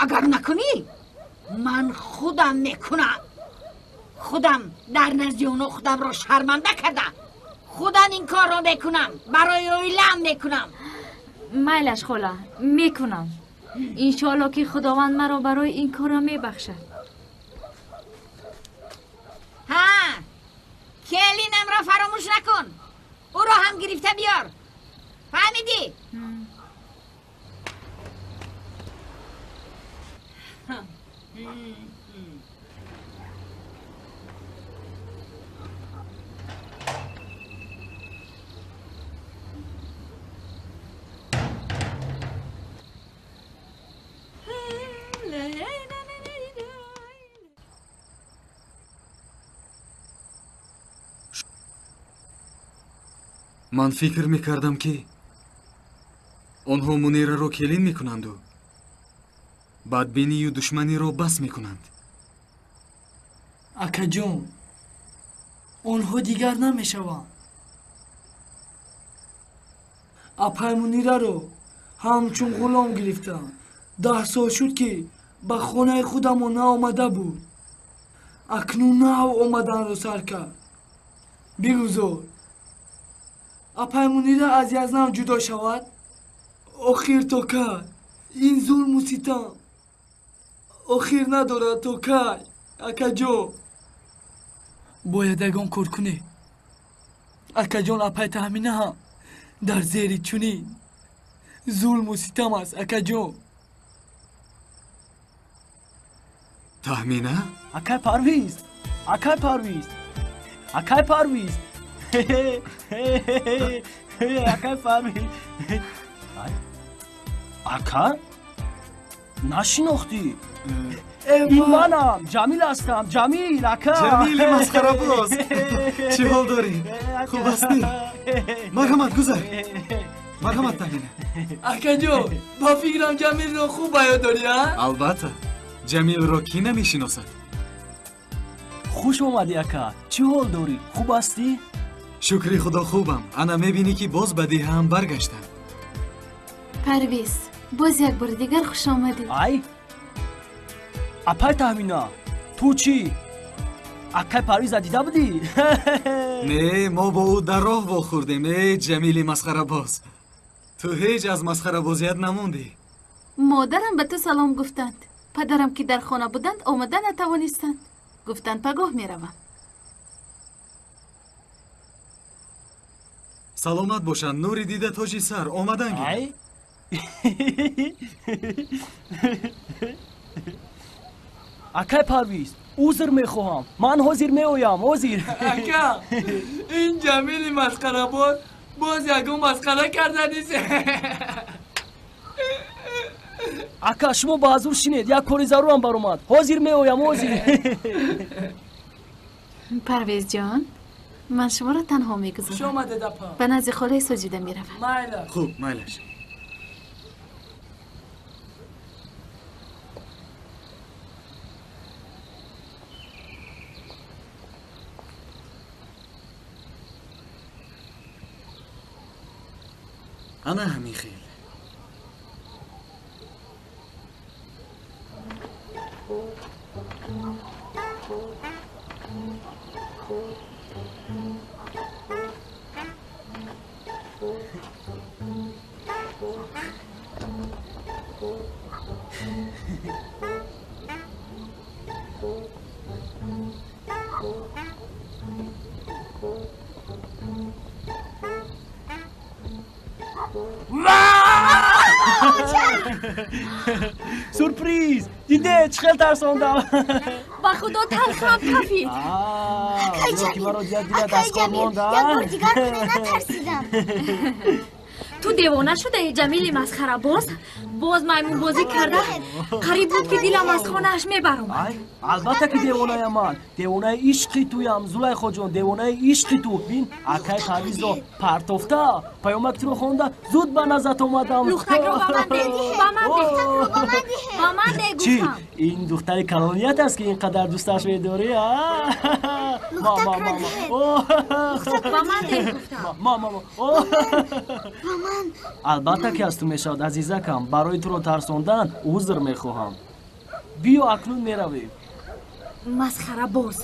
G: Агар накунӣ, ман худам мекунам. Худам дар назди оно худамро шарманда кардам. Худам ин корро мекунам, барои оилаам мекунам.
L: Майлаш хола, мекунам. Иншоалло ки Худованд маро барои ин корро мебахшад.
G: Ҳа, келинамро фаромӯш накун, ӯро ҳам гирифта биёр. Фаҳмидӣ?
E: Ман фикр мекардам, ки онҳо Мунираро келин мекунанду бадбинию душманиро бас мекунанд.
H: Акаҷон, онҳо дигар намешаванд. Апай Мунираро ҳамчун ғулом гирифтам. 10 сол шуд, ки ба хонаи худамон наомада буд. Акнун нав омаданро сар кард. Бигузор апай Мунира аз язнам ҷудо шавад. Охир то кай ин зулму ситам? Охир надорад то кай, акаҷон? Бояд ягон кор кунед. Акаҷон, апай Таҳмина ҳам дар зери чунин зулму ситам аст, акаҷон.
E: Таҳмина?
N: Акай Парвиз, акай Парвиз, акай Парвиз, акай Парвиз. Ака, нашинохтӣ? Ин манам, Ҷамил ҳастам, Ҷамил, ака.
E: Ҷамили масхарабоз, чӣ ҳол дорӣ? Хуб ҳастӣ? Марҳамат, гузар. Марҳамат, Таҳмина.
H: Акаҷон, ба фикрам Ҷамилро хуб ба ёд дорӣ, а?
E: Албатта, Ҷамилро кӣ намешиносад?
N: Хуш омадӣ, ака. Чӣ ҳол дорӣ? Хуб ҳастӣ?
E: Шукри Худо, хубам. Ана мебинӣ, ки боз ба деҳаам баргаштам.
D: Парвиз, боз як бори дигар хуш омадӣ.
N: Ай, апай Таҳмина, ту чӣ? Акай Парвиза дида будӣ?
E: Не, мо бо ӯ дар роҳ вохӯрдем. Э, Ҷамили масхарабоз, ту ҳеҷ аз масхарабозият намондӣ.
D: Модарам ба ту салом гуфтанд. Падарам, ки дар хона буданд, омада натавонистанд. Гуфтанд, пагоҳ меравам.
E: Саломат бошанд, нури дида, тоҷи сар, омадан гир.
N: Акай Парвиз, узр мехоҳам, ман ҳозир меоям, ҳозир.
H: Ака, ин Ҷамили масхарабоз боз ягон масхара карда нист.
N: Ака, шумо ба ҳазур шинед, як кори зарурам баромад, ҳозир меоям, ҳозир.
D: Парвезҷон, ман шуморо танҳо мегузорам.
H: Хуш омадед, апа.
D: Ба назди холаи Соҷида меравам.
H: Майлаш.
E: Хуб, майлаш. Ана ҳамин хел.
N: Сюрприз! Диде, чӣ хел тарсондам!
L: Ба худо талхам кафид.
N: Ки маро дидад, дилат аз кор монда.
M: Як бор дигар кунед, натарсидам.
L: Ту девона шудаи, Ҷамили масхарабоз? Боз маймунбозӣ карда, қариб буд, ки дилам аз хонааш мебаромад.
N: Албатта ки девонаям ман. Девонаи ишқи туям, Зулайхоҷон, девонаи ишқи ту. Бин, акай Парвизро партофта, паёмак туро хонда, зуд ба назат омадам.
L: Лухтакро ба ман деҳ, ба ман деҳ, ба ман деҳ,
N: Чӣ?
L: гуфтам.
N: Ин духтари калоният аст, ки ин қадар дӯсташ медорӣ, а? Ма, ма, ма, ма.
L: Ба ман деҳ, гуфтам.
N: Ма, ма, ма. Албатта ки аз ту мешавад, азизакам. Барои туро тарсондан узр мехоҳам. Биё, акнун меравем.
L: Масхарабоз.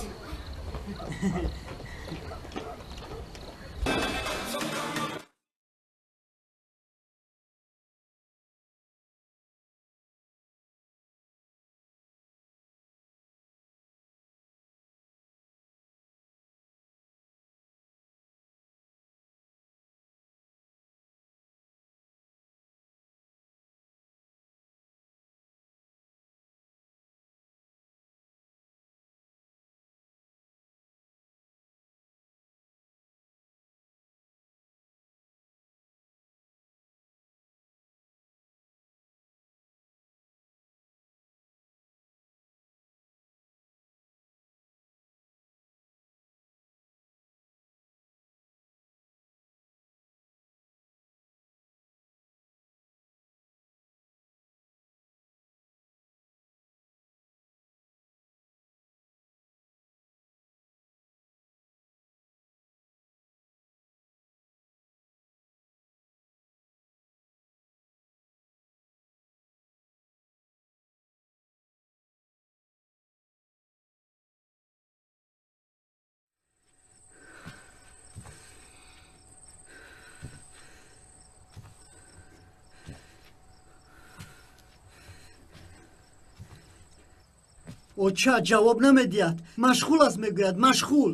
A: Оча ҷавоб намедиҳад. Машғул аст, мегӯяд, машғул.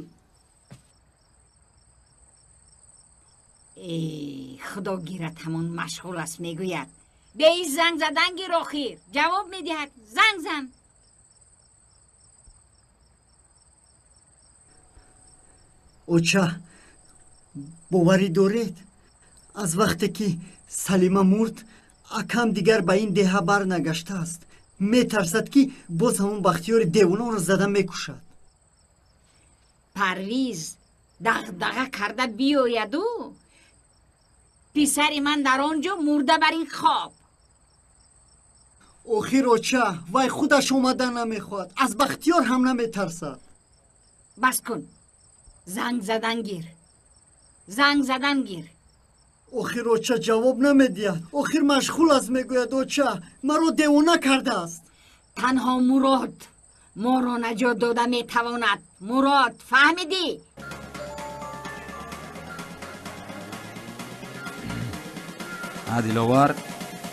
G: Э, худо гирад, ҳамон машғул аст мегӯяд. Беи занг задан гир, охир ҷавоб медиҳад. Занг зан.
A: Оча, боварӣ доред, аз вақте ки Салима мурд, акам дигар ба ин деҳа барнагаштааст. Метарсад, ки боз ҳамон Бахтиёри девонаро зада мекушад.
G: Парвиз дағдаға карда биёяду, писари ман дар он ҷо мурда бар ин хоб.
A: Охир, оча, вай худаш омада намехоҳад, аз Бахтиёр ҳам наметарсад.
G: Бас кун, занг задан гир, занг задан гир.
A: Охир, оча, ҷавоб намедиҳад. Охир машғул аст, мегӯяд. Оча, маро девона кардааст.
G: Танҳо Мурод моро наҷот дода метавонад. Мурод, фаҳмидӣ?
O: А, Диловар.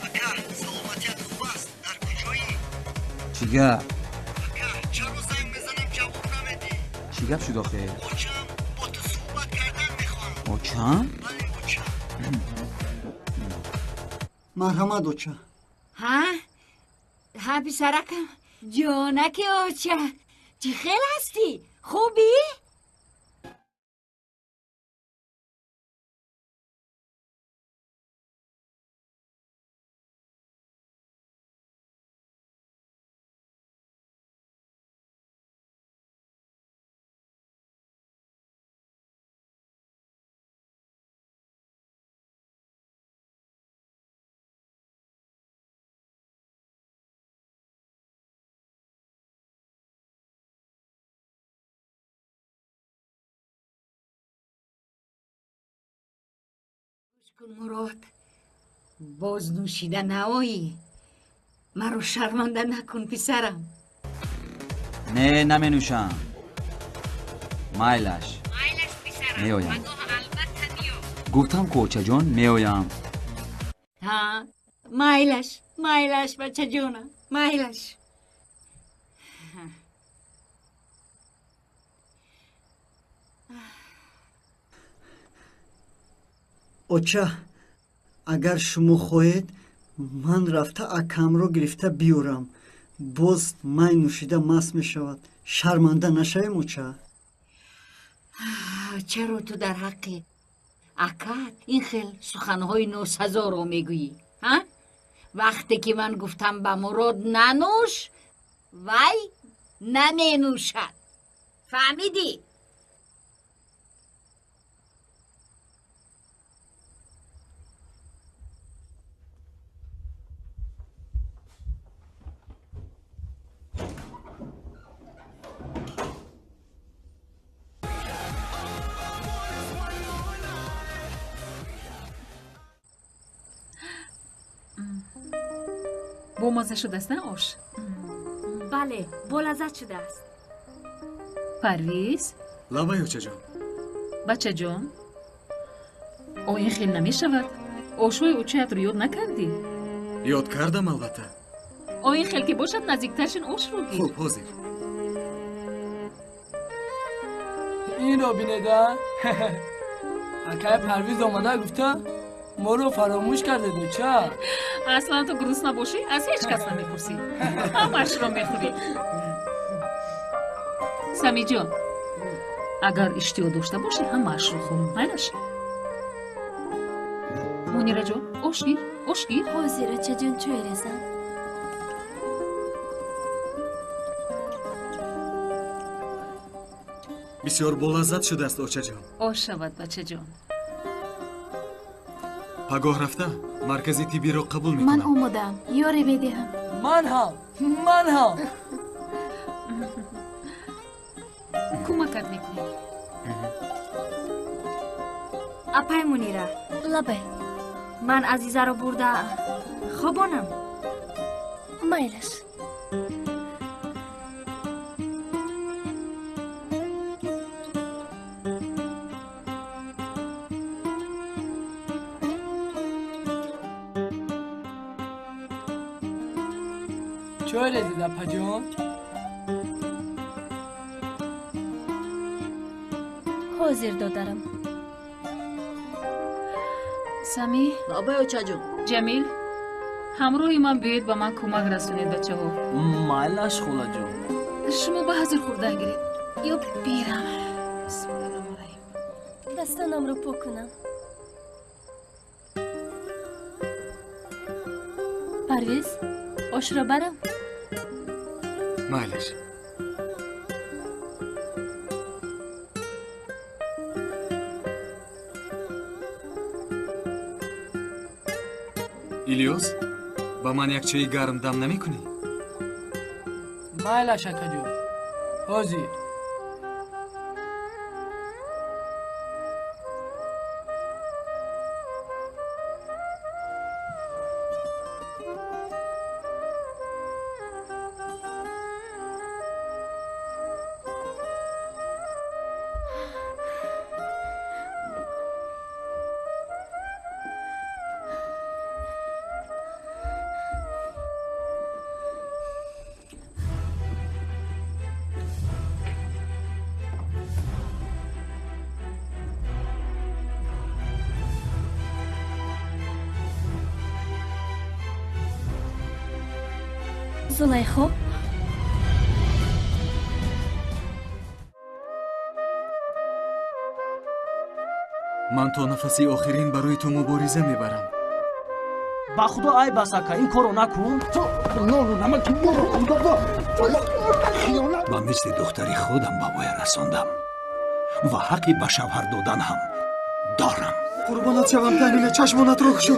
A: Ака, саломатият хуб аст? Дар куҷоӣ?
O: Чӣ гап?
A: Ака, чаро занг мезанам, ҷавоб намедиҳӣ?
O: Чӣ гап шуд охир?
A: Очам бо ту суҳбат кардан мехоҳам.
O: Очам?
A: Бале, оча. Марҳамат, оча.
G: Ҳа? Ҳа, писаракам, ҷонаки оча, чӣ хел ҳастӣ? Хубӣ? Кун Мурод, боз нӯшида наоӣ. Маро шарманда накун, писарам.
O: Не, наменӯшам. Майлаш. Меоям. Гуфтам ку, очаҷон, меоям.
G: Ҳа, майлаш, майлаш, бачаҷонам, майлаш.
A: Оча, агар шумо хоҳед, ман рафта акамро гирифта биёрам. Боз май нӯшида маст мешавад. Шарманда нашавем, оча?
G: Чаро ту дар ҳаққи акат ин хел суханҳои носазоро мегӯӣ? Ҳа, вақте ки ман гуфтам ба Мурод нанӯш, вай наменӯшад. Фаҳмидӣ?
K: Бомазза шудааст, на ош?
L: Бале, болаззат шудааст.
K: Парвиз.
E: Лабай, очаҷон.
K: Бачаҷон, о ин хел намешавад. Ошҳои очаятро ёд накардӣ?
E: Ёд кардам, албатта.
K: О ин хел ки бошад, наздиктар шин, ошро гир.
E: Хуб, ҳозир.
H: Инро бинеда, акай Парвиз омада гуфта, моро фаромӯш кардед, оча.
K: Аслан ту грустна бошӣ, аз ҳеҷ кас намепурсӣ, ҳамаашро мехӯрӣ. Самиҷон, агар иштиҳо дошта бошӣ, ҳамаашро хӯр, майлаш. Мунираҷон, ош гир, ош гир.
C: Ҳозир, очаҷон, чой резам.
E: Бисёр болаззат шудааст, очаҷон.
K: Ош шавад, бачаҷон.
E: Пагоҳ рафта маркази тиббиро қабул мекунам.
D: Ман омодаам, ёре медиҳам.
H: Ман ҳам, ман ҳам.
K: Кӯмакат мекунем.
L: Апай Мунира.
C: Лабай.
L: Ман Азизаро бурда хобонам.
C: Майлаш.
H: Чой резид, апаҷон?
C: Ҳозир, додарам.
K: Сами.
N: Лабай, очаҷон.
K: Ҷамил, ҳамроҳи ман биёед, ба ман кӯмак расонед, бачаҳо.
N: Майлаш, холаҷон.
K: Шумо ба ҳазир хӯрдан гиред ё бирам. Бисмиллаҳир-раҳмонир-раҳим.
C: Дастонамро пок кунам. Парвиз, ошро барам?
E: Майлаш. Илёс, ба ман як чойи гарм дам намекунӣ?
H: Майлаш, акаҷон, ҳозир.
C: Зулайхо.
E: Ман то нафаси охирин барои ту мубориза мебарам.
N: Ба худо айб аст, ака, ин корро накун.
P: Ба мисли духтари худам ба воя расондам ва ҳаққи ба шавҳар додан ҳам дорам.
E: Қурбонат шавам, Таҳмина, чашмонатро кушо.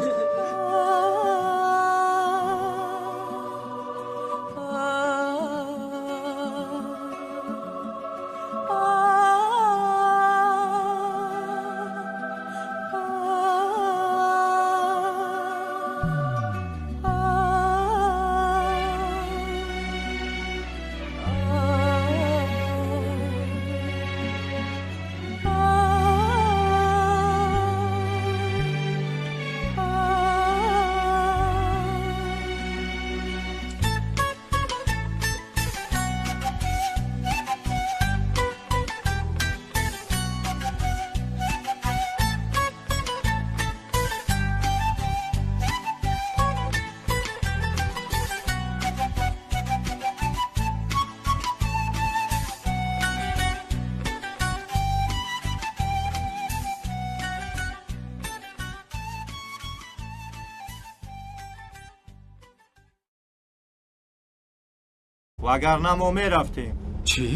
F: Вагарна мо мерафтем.
E: Чӣ?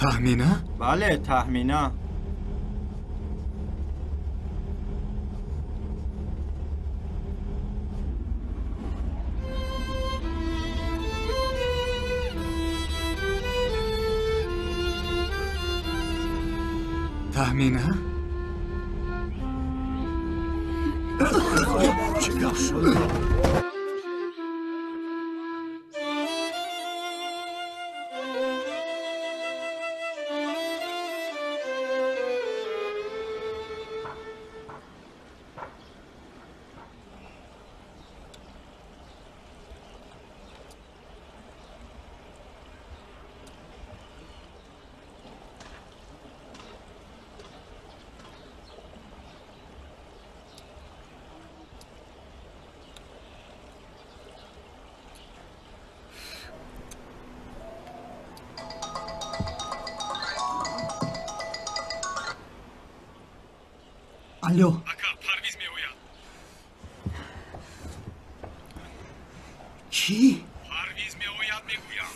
E: Таҳмина?
F: Бале, Таҳмина.
E: Таҳмина?
P: Чӣ гап шуд?
A: Алло.
B: Ака, Парвиз меояд.
A: Чӣ?
B: Парвиз меояд, мегӯям.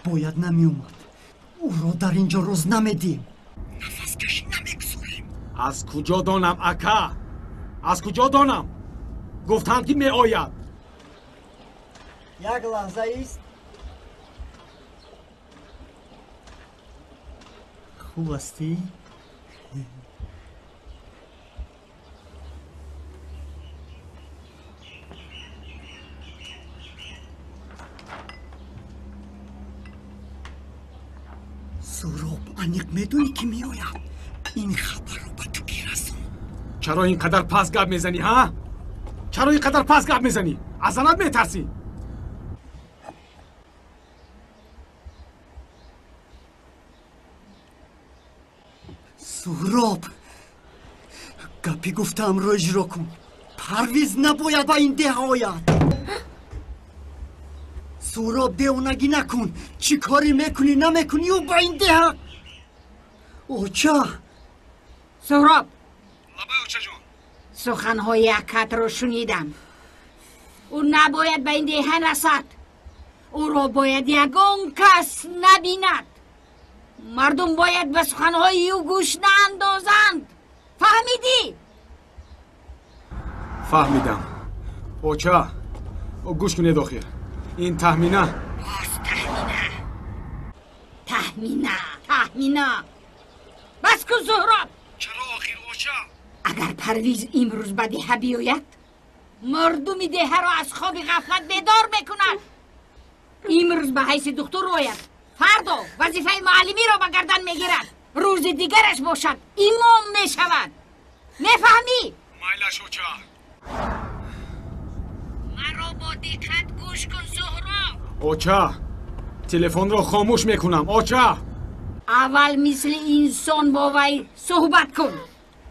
A: Бояд намеомад. Ӯро дар ин ҷо рӯз намедиҳем. Нафаскашӣ намегузорем.
B: Аз куҷо донам, ака? Аз куҷо донам? Гуфтанд, ки меояд.
A: Як лаҳза ист. Хуб ҳастӣ? Суҳроб, аниқ медонӣ, ки меояд? Ин хабарро ба ту ки расон?
B: Чаро ин қадар паст гап мезанӣ, ҳа? Чаро ин қадар паст гап мезанӣ? Аз занат метарсӣ?
A: Суҳроб, гапи гуфтаамро иҷро кун. Парвиз набояд ба ин деҳа ояд. Суҳроб, девонагӣ накун. Чӣ корӣ мекунӣ, намекунӣ, ӯ ба ин деҳа. Оча!
G: Суҳроб!
B: Лабай, очаҷон.
G: Суханҳои акатро шунидам. Ӯ набояд ба ин деҳа расад. Ӯро бояд ягон кас набинад. Мардум бояд ба суханҳои ӯ гӯш наандозанд. Фаҳмидӣ?
B: Фаҳмидам. Оча, гӯш кунед охир. Ин Таҳмина.
G: Боз Таҳмина. Таҳмина, Таҳмина. Бас кун, Суҳроб.
B: Чаро охир, оча?
G: Агар Парвиз имрӯз ба деҳа биёяд, мардуми деҳаро аз хоби ғафлат бедор мекунад. Имрӯз ба ҳайси духтур ояд, фардо вазифаи муаллимиро ба гардан мегирад. Рӯзи дигараш бошад, имом мешавад. Мефаҳмӣ?
B: Майлаш, оча.
G: Маро бо диққат гӯш кун, Суҳроб.
B: Оча, телефонро хомӯш мекунам, оча.
G: Аввал мисли инсон бо вай суҳбат кун.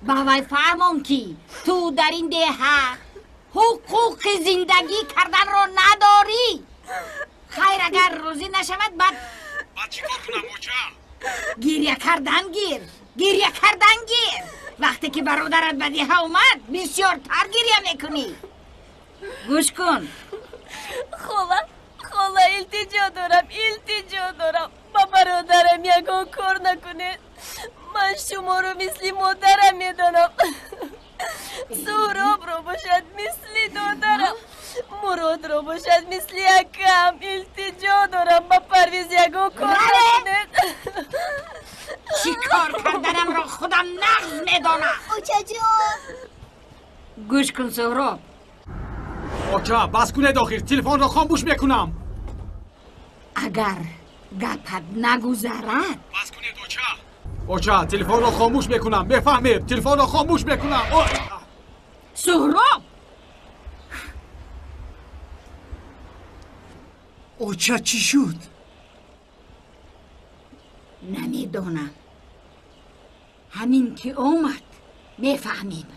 G: Ба вай фаҳмон, ки ту дар ин деҳа ҳуқуқи зиндагӣ карданро надорӣ. Хайр, агар розӣ нашавад, баъд
B: баъд чӣ кор кунам, оча?
G: Гиря кардан гир, гиря кардан гир. Вақте ки бародарат ба деҳа омад, бисёртар гиря мекунӣ. Гӯш кун.
C: Хола, хола, илтиҷо дорам, илтиҷо дорам. Ба бародарам ягон кор накунед. Ман шуморо мисли модарам медонам. Суҳробро бошад мисли додарам. Муродро бошад мисли акам. Илтиҷо дорам, ба Парвиз ягон кор накунед.
G: Чӣ кор карданамро худам нағз медонам.
M: Очаҷон.
G: Гӯш кун, Суҳроб.
B: Оча, бас кунед охир, телефонро хомӯш мекунам.
G: Агар гапат нагузарад.
B: Бас кунед, оча. Оча, телефонро хомӯш мекунам, мефаҳмед? Телефонро хомӯш мекунам.
G: Суҳроб!
A: Оча, чӣ шуд?
G: Намедонам. Ҳамин ки омад, мефаҳмем.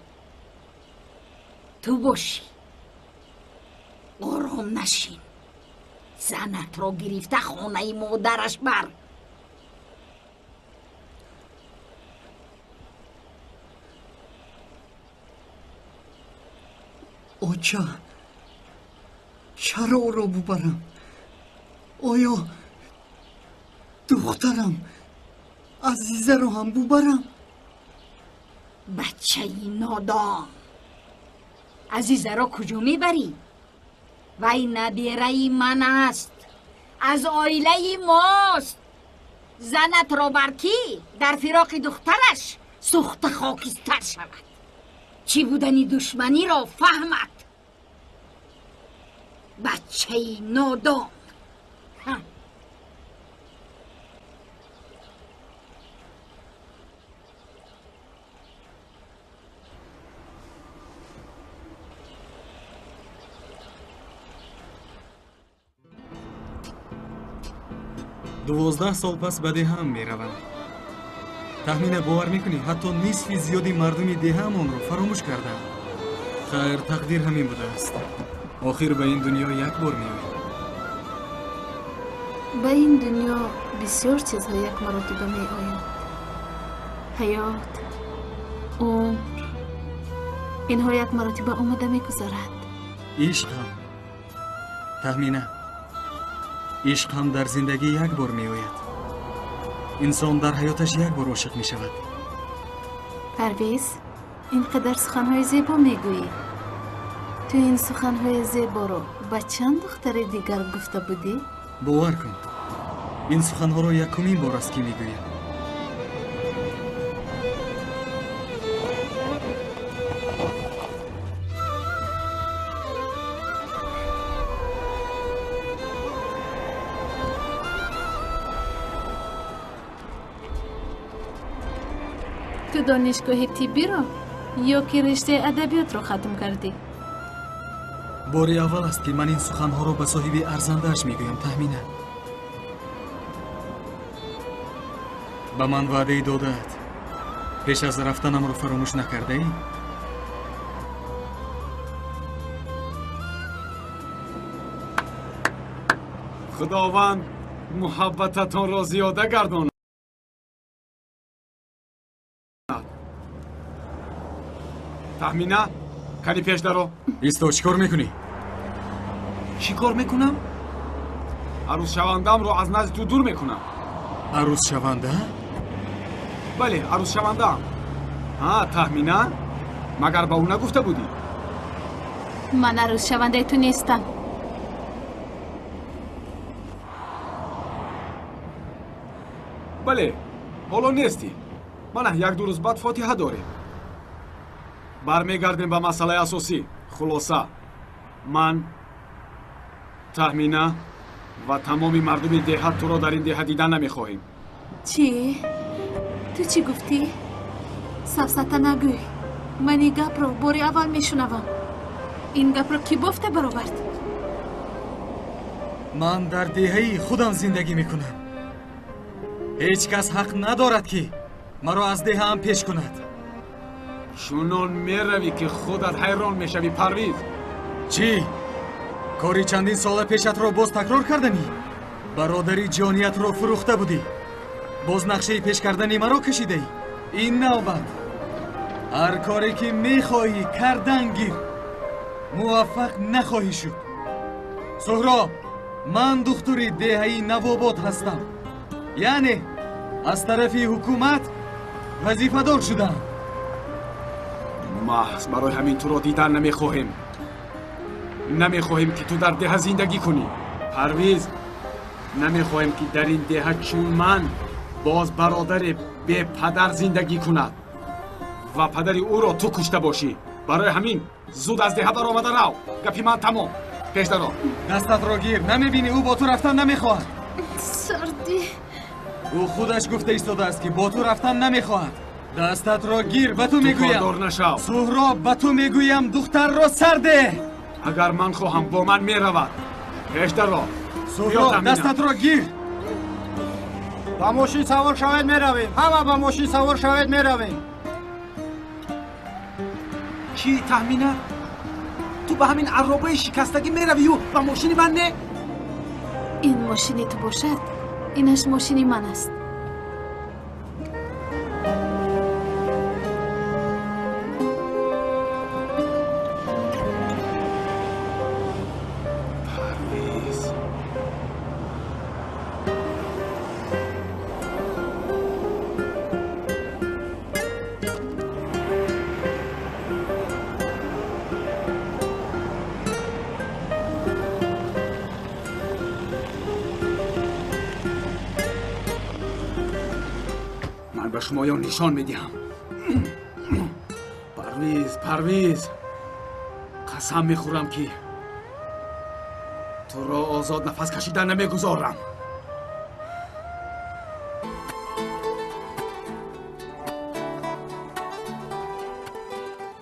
G: Ту бошӣ. Ором нашин. Занатро гирифта хонаи модараш бар.
A: Оча, чаро ӯро бубарам? Оё духтарам Азизаро ҳам бубарам?
G: Бачаи нодон, Азизаро куҷо мебарӣ? Вай набераи ман аст, аз оилаи мост. Занатро бар кӣ дар фироқи духтараш сӯхта хокистар шавад? Чӣ будани душманиро фаҳмад. Бачаи нодон.
E: 12 сол пас ба деҳаам меравам. Таҳмина, бовар мекунӣ, ҳатто нисфи зиёди мардуми деҳаамонро фаромӯш кардам. Хайр, тақдир ҳамин будааст. Охир ба ин дунё як бор меоем.
D: Ба ин дунё бисёр чизҳо як маротиба меоянд. Ҳаёт, умр, инҳо як маротиба омада мегузаранд.
E: Ишқ ҳам, Таҳмина, ишқ ҳам дар зиндагӣ як бор меояд. Инсон дар ҳаёташ як бор ошиқ мешавад.
D: Парвиз, ин қадар суханҳои зебо мегӯӣ. Ту ин суханҳои зеборо ба чанд духтари дигар гуфта будӣ?
E: Бовар кун, ин суханҳоро якумин бор аст ки мегӯям.
D: Ту донишгоҳи тиббиро ё ки риштаи адабиётро хатм кардӣ?
E: Бори аввал аст ки ман ин суханҳоро ба соҳиби арзандааш мегӯям, Таҳмина. Ба ман ваъдаи додаат. Пеш аз рафтанамро фаромӯш накардаӣ?
B: Худованд муҳаббататонро зиёда гардонад. Таҳмина, кани пеш даро.
E: Исто, чӣ кор мекунӣ?
B: Чӣ кор мекунам? Арӯзшавандаамро аз назди ту дур мекунам.
E: Арӯзшаванда?
B: Бале, арӯзшавандаам. Ҳа, Таҳмина, магар ба ӯ нагуфта будӣ?
D: Ман арӯзшавандаи ту нестам.
B: Бале, ҳоло нестӣ. Мана як-ду рӯз баъд фотиҳа дорем. Бармегардем ба масъалаи асосӣ. Хулоса, ман, Таҳмина ва тамоми мардуми деҳа туро дар ин деҳа дидан намехоҳем.
D: Чӣ? Ту чӣ гуфтӣ? Сафсата нагӯй. Ман ин гапро бори аввал мешунавам. Ин гапро кӣ бофта баровард?
E: Ман дар деҳаи худам зиндагӣ мекунам. Ҳеҷ кас ҳақ надорад, ки маро аз деҳаам пеш кунад.
B: Чунон меравӣ, ки худат ҳайрон мешавӣ, Парвиз.
E: Чӣ? Кори чандин сола пешатро боз такрор карданӣ? Бародари ҷониятро фурӯхта будӣ. Боз нақшаи пеш кардани маро кашидаӣ. Ин навбат ҳар коре ки мехоҳӣ кардан гир, муваффақ нахоҳӣ шуд. Суҳроб, ман духтури деҳаи Навобод ҳастам. Яъне аз тарафи ҳукумат вазифадор шудам.
B: Маҳз барои ҳамин туро дидан намехоҳем. Намехоҳем, ки ту дар деҳа зиндагӣ кунӣ. Парвиз, намехоҳем, ки дар ин деҳа чун ман боз бародари бепадар зиндагӣ кунад ва падари ӯро ту кушта бошӣ. Барои ҳамин зуд аз деҳа баромада рав. Гапи ман тамом. Пеш даро.
E: Дастатро гир. Намебинӣ, ӯ бо ту рафтан намехоҳад.
D: Сардӣ.
E: Ӯ худаш гуфта истодааст, ки бо ту рафтан намехоҳад. Дастатро гир, ба ту мегӯям.
B: Ту нашав.
E: Суҳроб, ба ту мегӯям, духтарро сар деҳ.
B: Агар ман хоҳам, бо ман меравад. Пеш даро.
E: Суҳроб, дастатро гир.
F: Ба мошин савор шавед, меравем. Ҳама ба мошин савор шавед, меравем.
B: Чӣ, Таҳмина? Ту ба ҳамин арробаи шикастагӣ меравию ба мошини ман не?
D: Ин мошини ту бошад, инаш мошини ман аст.
B: Парвиз. Ман ба шумоён нишон медиҳам. Парвиз, Парвиз, қасам мехӯрам, ки туро озод нафас кашидан намегузорам.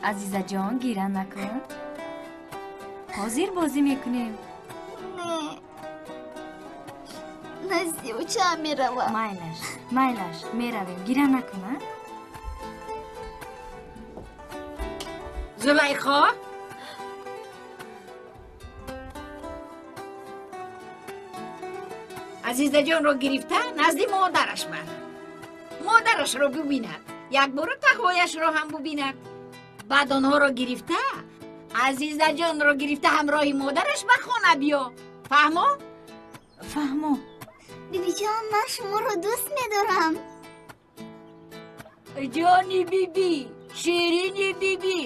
L: Азизаҷон, гира накун. Ҳозир бозӣ мекунем.
M: Не, назди очаам меравам.
L: Майлаш, майлаш, меравем. Гира накун, а?
G: Зулайхо, Азизаҷонро гирифта назди модараш бар. Модарашро бубинад, якбора тағояшро ҳам бубинад. Баъд онҳоро гирифта, Азизаҷонро гирифта ҳамроҳи модараш ба хона биё. Фаҳмо?
L: Фаҳмо.
M: Бибиҷон, ман шуморо дӯст медорам.
G: Ҷони биби, ширини биби.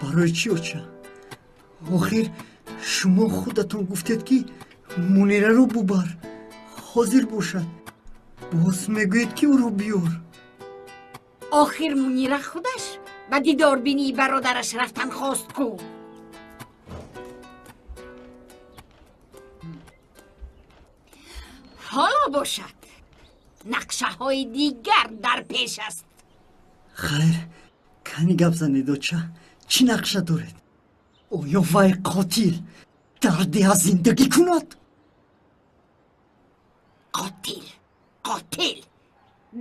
A: Барои чӣ, оча? Охир шумо худатон гуфтед, ки Мунираро бубар, ҳозир бошад. Боз мегӯед, ки ӯро биёр.
G: Охир Мунира худаш ба дидорбинии бародараш рафтан хост ку. Ҳоло бошад, нақшаҳои дигар дар пеш аст.
A: Хайр, кани гап занед, оча. Чӣ нақша доред? Оё вай қотил дар деҳа зиндагӣ кунад?
G: Қотил, қотил,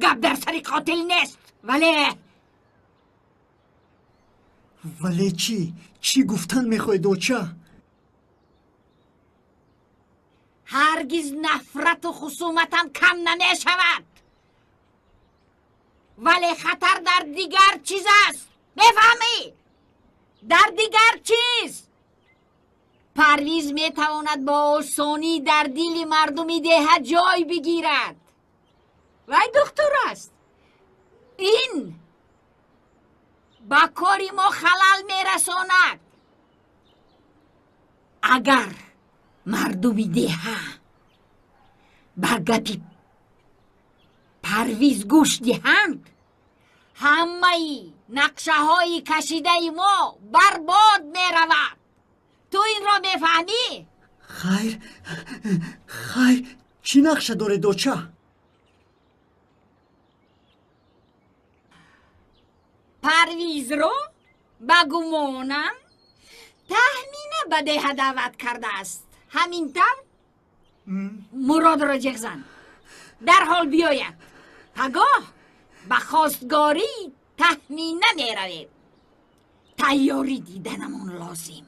G: гап дар сари қотил нест, вале
A: Вале чӣ? Чӣ гуфтан мехоҳед, оча?
G: Ҳаргиз нафрату хусуматам кам намешавад, вале хатар дар дигар чиз аст. Мефаҳмӣ? Дар дигар чиз. Парвиз метавонад бо осонӣ дар дили мардуми деҳа ҷой бигирад. Вай духтур аст. Ин ба кори мо халал мерасонад. Агар мардуми деҳа ба гапи Парвиз гӯш диҳанд, ҳамаи нақшаҳои кашидаи мо барбод меравад. Ту инро мефаҳмӣ?
A: Хайр, хайр, чӣ нақша доред, оча?
G: Парвизро ба гумонам Таҳмина ба деҳа даъват кардааст. Ҳамин тавр? Муродро ҷеғ зан, дарҳол биёяд. Пагоҳ ба хостгории Таҳмина меравем. Тайёрӣ диданамон лозим.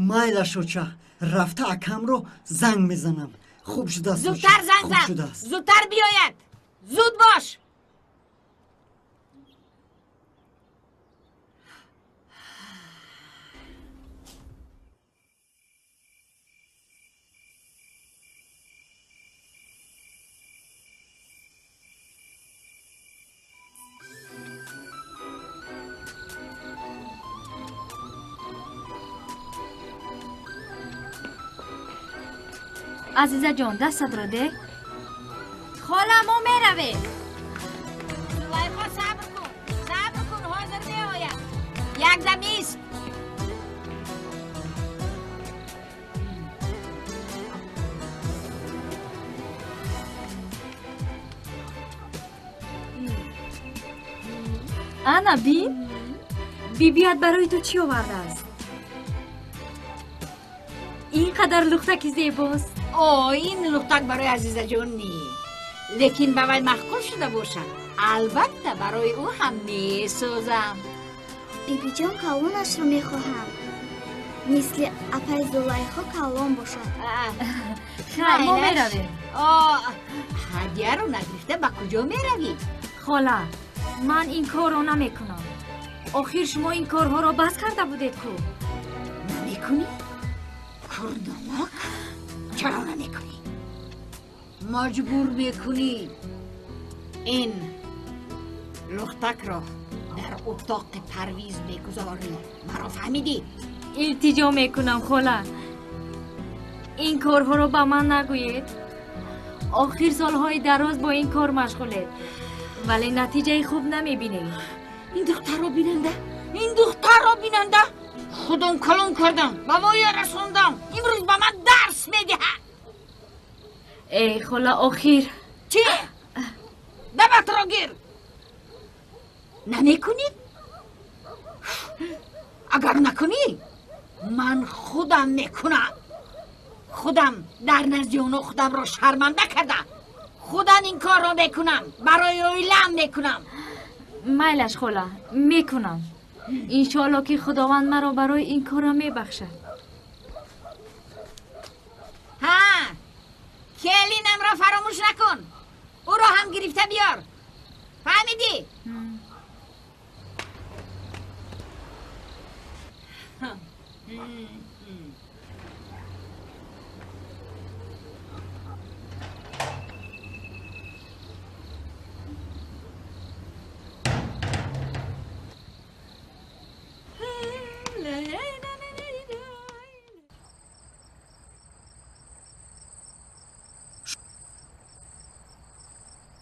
A: Майлаш, оча, рафта акамро занг мезанам. Хуб шудааст.
G: Зудтар занг зан, зудтар биёяд. Зуд бош.
L: Азизаҷон, дастатро деҳ. Хола, мо меравем.
G: Зулайхо, сабр кун, сабр кун, ҳозир меояд. Якдам ист.
L: Ана бин, бибият барои ту чӣ овардааст? Ин қадар лухтаки зебост.
G: О, ин лухтак барои Азизаҷон не, лекин ба вай маъқул шуда бошад, албатта барои ӯ ҳам месозам.
M: Бибиҷон, калонашро мехоҳам. Мисли апаи Зулайхо калон бошад.
L: Хайр, мо меравем.
G: Ҳадияро нагирифта ба куҷо меравӣ?
L: Хола, ман ин корро намекунам. Охир шумо ин корҳоро бас карда будед ку.
G: Намекунӣ? Курдонак, чаро намекунӣ? Маҷбур мекунӣ. Ин лухтакро Дар утоқи Парвиз мегузорӣ. Маро фаҳмидӣ?
L: Илтиҷо мекунам хола, ин корҳоро ба ман нагӯед. Охир солҳои дароз бо ин кор машғулед, вале натиҷаи хуб намебинед.
G: Ин духтарро бинанда, ин духтарро бинанда. Худам калон кардам, ба воя расондам, имрӯз ба ман дарс медиҳад.
L: Эй хола, охир
G: чӣ? Дабатро гир. Намекунӣ? Агар накунӣ, ман худам мекунам. Худам дар назди онҳо худамро шарманда карда, худам ин корро мекунам, барои оилаам мекунам.
L: Майлаш хола, мекунам. Иншоалло ки Худованд маро барои ин корро мебахшад.
G: Ҳа, келинамро фаромӯш накун, ӯро ҳам гирифта биёр. Фаҳмидӣ?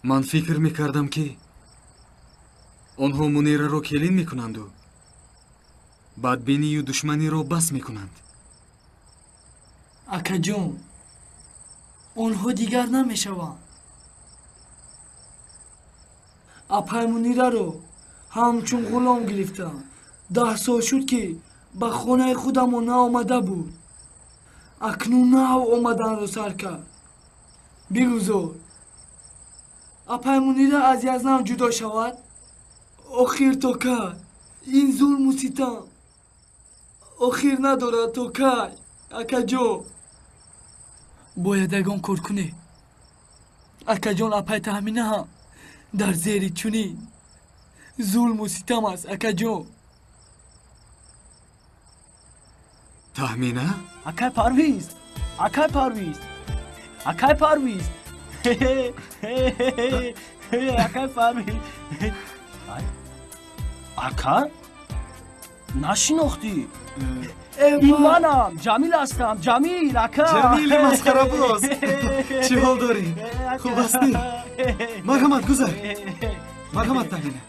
E: Ман фикр мекардам, ки онҳо Мунираро келин мекунанду бадбинию душманиро бас мекунанд.
H: Акаҷон, онҳо дигар намешаванд. Апай Мунираро ҳамчун ғулом гирифтам. 10 сол шуд, ки ба хонаи худамон наомада буд. Акнун нав омаданро сар кард. Бигузор апай Мунира аз язнам ҷудо шавад. Охир то кай ин зулму ситам? Охир надорад то кай, акаҷон? Бояд ягон кор кунед. Акаҷон, апай Таҳмина ҳам дар зери чунин зулму ситам аст, акаҷон.
E: Таҳмина?
N: Акай Парвиз, акай Парвиз, акай Парвиз, акай Парвиз. Ака, нашинохтӣ? Ин манам, Ҷамил ҳастам, Ҷамил, ака.
E: Ҷамили масхарабоз, чӣ ҳол дорӣ? Хуб ҳастӣ? Марҳамат, гузар. Марҳамат, Таҳмина.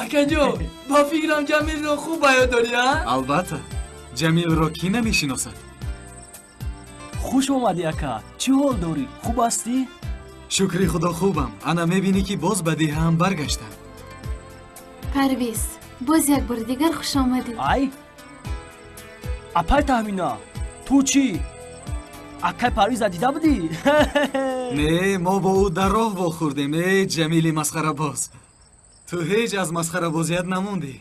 H: Акаҷон, ба фикрам Ҷамилро хуб ба ёд дорӣ, а?
E: Албатта, Ҷамилро кӣ намешиносад?
N: Хуш омадӣ, ака. Чӣ ҳол дорӣ? Хуб ҳастӣ?
E: Шукри Худо, хубам. Ана мебинӣ, ки боз ба деҳаам баргаштам.
D: Парвиз, боз як бори дигар хуш омадӣ.
N: Ай, апай Таҳмина, ту чӣ? Акай Парвиза дида будӣ?
E: Не, мо бо ӯ дар роҳ вохӯрдем. Э, Ҷамили масхарабоз, ту ҳеҷ аз масхарабозият намондӣ.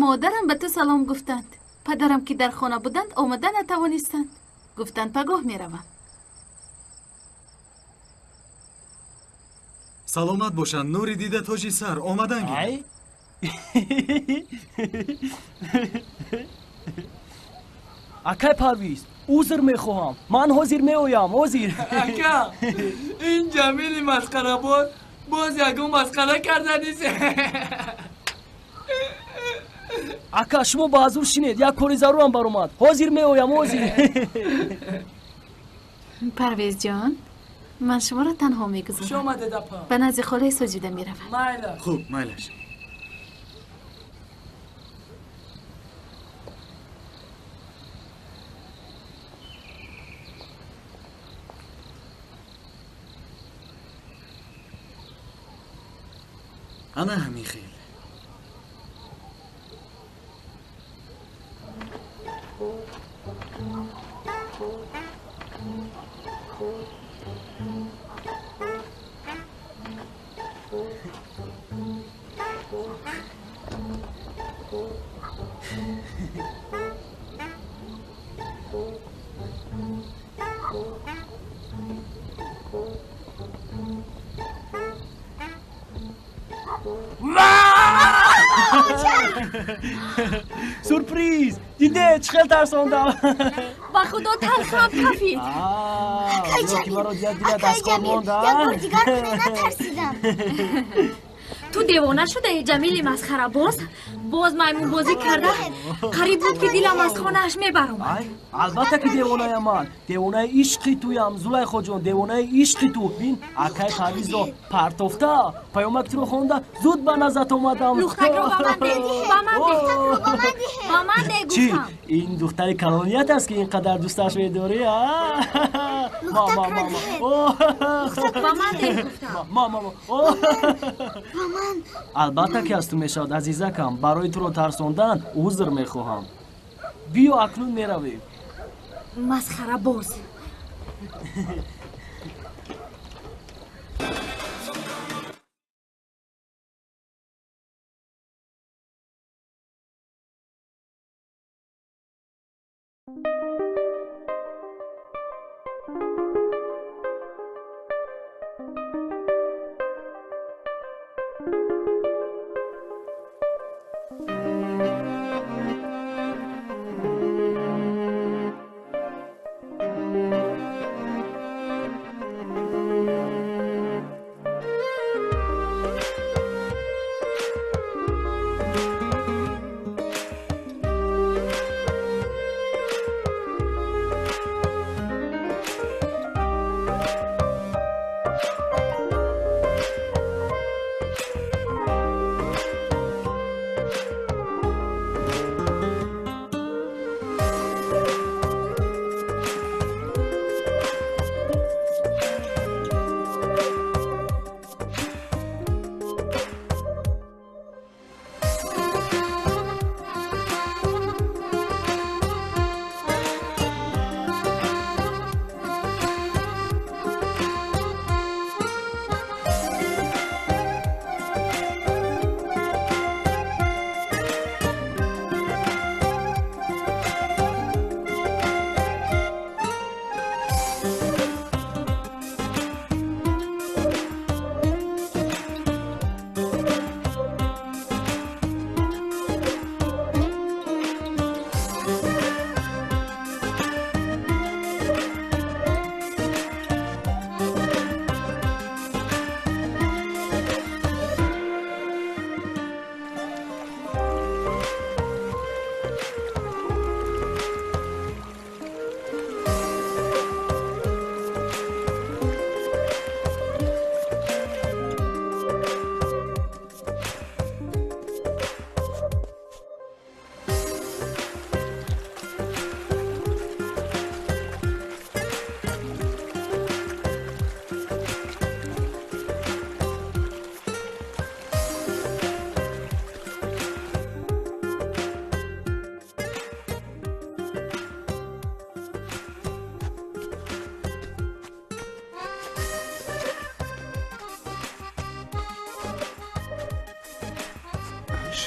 D: Модарам ба ту салом гуфтанд. Падарам, ки дар хона буданд, омада натавонистанд. Гуфтанд, пагоҳ меравам.
E: Саломат бошанд, нури дида, тоҷи сар, омадан гир.
N: Акай Парвиз, узр мехоҳам, ман ҳозир меоям, ҳозир.
H: Ака, ин Ҷамили масхарабоз боз ягон масхара карда нест.
N: Ака, шумо ба ҳазур шинед, як кори зарурам баромад. Ҳозир меоям, ҳозир.
D: Парвизҷон, ман шуморо танҳо мегузорам.
H: Хуш омадед, апа.
D: Ба назди холаи Соҷида меравам.
H: Майлаш.
E: Хуб, майлаш. Ана ҳамин хел.
N: Сюрприз! Диде, чӣ хел тарсондам!
L: Ба худо талхам кафид.
J: Акай Ҷамил, акай Ҷамил, як бор дигар кунед, натарсидам.
L: Ту девона шудаи, Ҷамили масхарабоз? Боз маймунбозӣ карда, қариб буд, ки дилам аз хонааш мебаромад.
N: Албатта ки девонаям ман, девонаи ишқи туям, Зулайхоҷон, девонаи ишқи ту. Бин, акай Парвизро партофта, паёмак туро хонда, зуд ба назат омадам.
L: Лухтакро ба ман деҳ, ба ман деҳ, ба ман деҳ, гуфтам.
N: Чӣ, ин духтари калоният аст, ки ин қадар дӯсташ медорӣ?
L: Ба ман деҳ, гуфтам.
N: Албатта ки аз ту мешавад, азизакам. Барои туро тарсондан узр мехоҳам. Биё, акнун меравем.
L: Масхарабоз.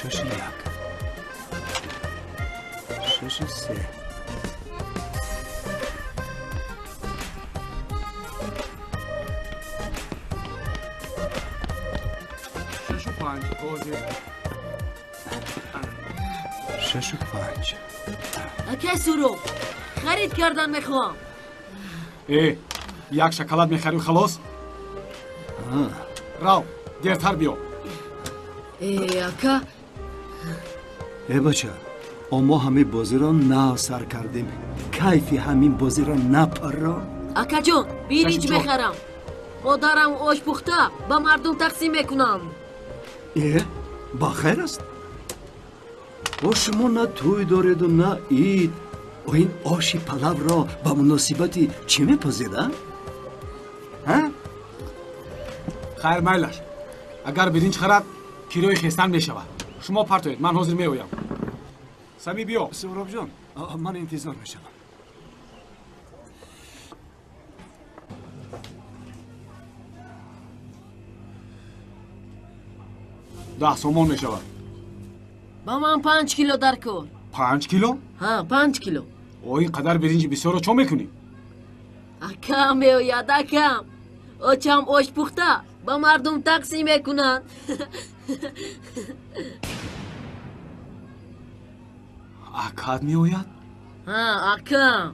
P: 6 1, 6 3.
B: 6 5. Ҳозир.
P: 6 5.
C: Акай Суроб, харид кардан мехоҳам.
B: Э, як шоколад мехарӣ, халос? Рав, дертар биё.
C: Э, ака.
P: Э, бача, мо ҳамин бозиро нав сар кардем. Кайфи ҳамин бозиро напарро.
C: Акаҷон, биринҷ мехарам. Модарам ош пухта ба мардум тақсим мекунам.
P: Э, ба хайр аст. О, шумо на тӯй дореду, на ид. О, ин оши палавро ба муносибати чӣ мепазед, а?
B: Хайр, майлаш. Агар биринҷ харад, кирои хестан мешавад. Шумо партоед, ман ҳозир меоям. Сами, биё.
P: Суҳробҷон, ман интизор мешавам.
B: 10 сомон мешавад.
C: Ба ман 5 кило дар кор.
B: 5 кило?
C: Ҳа, 5 кило.
B: О, ин қадар биринҷи бисёрро чо мекунӣ?
C: Акам меояд, акам. Очам ош пухта ба мардум тақсим мекунанд.
B: Акат меояд?
C: Ҳа, акам.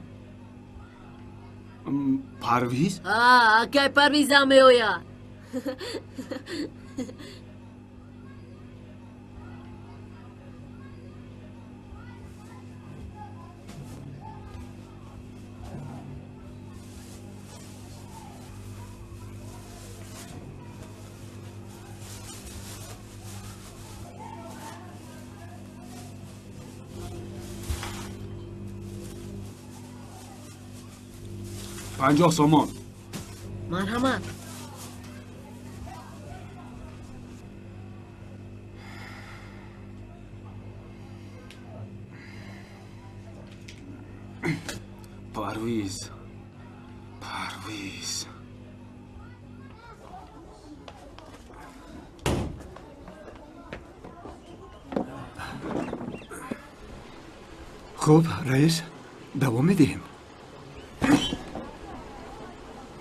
B: Парвиз?
C: Ҳа, акай Парвизам меояд.
B: 50 сомон.
C: Марҳамат.
B: Парвиз, Парвиз.
P: Хуб, раис, давом медиҳем.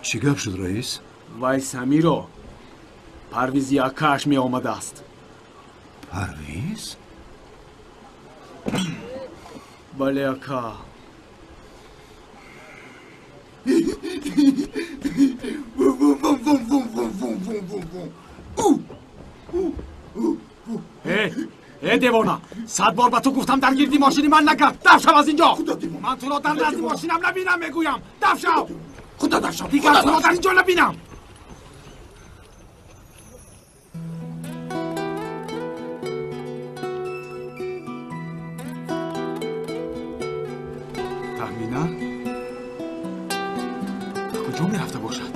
P: Чӣ гап шуд, раис?
B: Вай Самиро Парвизи акааш меомадааст.
P: Парвиз?
B: Бале, ака. Э, девона, 100 бор ба ту гуфтам дар гирди мошини ман нагард. Даф шав аз инҷо. Ман туро дар назди мошинам набинам, мегӯям. Даф шав. Худо даф шав. Дигар туро дар инҷо набинам. Таҳмина ба куҷо мерафта бошад?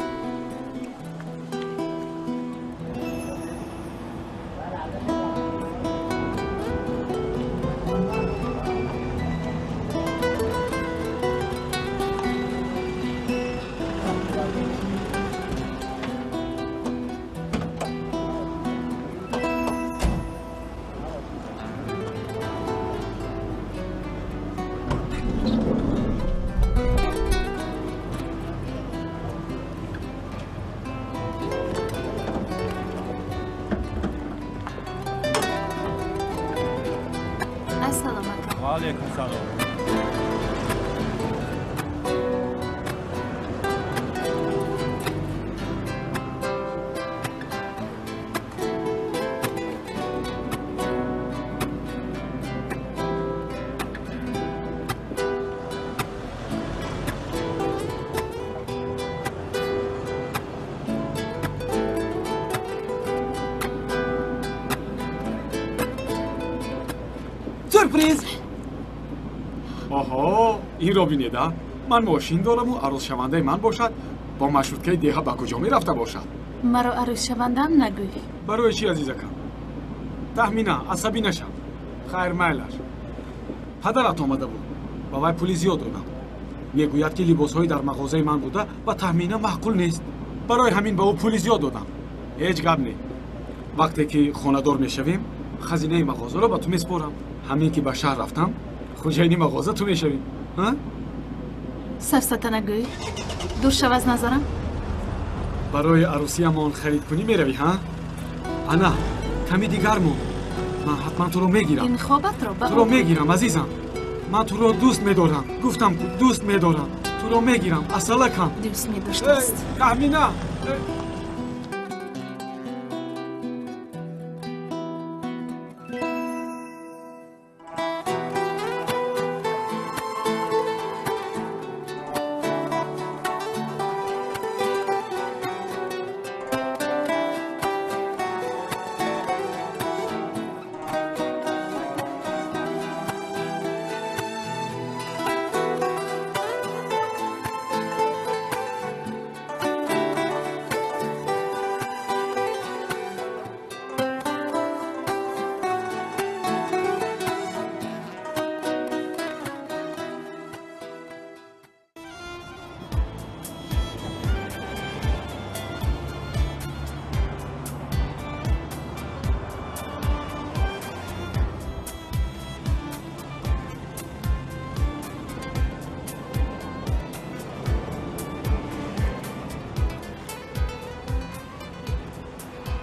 F: Алейкум салом.
B: Сюрприз! Оҳо, инро бинеда. Ман мошин дораму арӯзшавандаи ман бошад, бо маршруткаи деҳа ба куҷо мерафта бошад?
D: Маро арӯзшавандаам нагӯй.
B: Барои чӣ, азизакам? Таҳмина, асабӣ нашав. Хайр, майлаш. Падарат омада буд. Ба вай пули зиёд додам. Мегӯяд, ки либосҳои дар мағозаи ман буда ба Таҳмина маъқул нест. Барои ҳамин ба ӯ пули зиёд додам. Ҳеҷ гап не. Вақте ки хонадор мешавем, хазинаи мағозаро ба ту меспорам. Ҳамин ки ба шаҳр рафтам, хӯҷайни мағоза ту мешавӣ.
D: Сафсата нагӯй. Дур шав аз назарам.
B: Барои арӯсиямон харидкунӣ меравӣ, ҳа? Ана, ками дигар монд. Ман ҳатман туро мегирам.
D: Ин хобатро ба
B: туро мегирам, азизам. Ман туро дӯст медорам. Гуфтам ку, дӯст медорам. Туро мегирам, асалакам.
D: Дӯст медоштаст.
B: Таҳмина!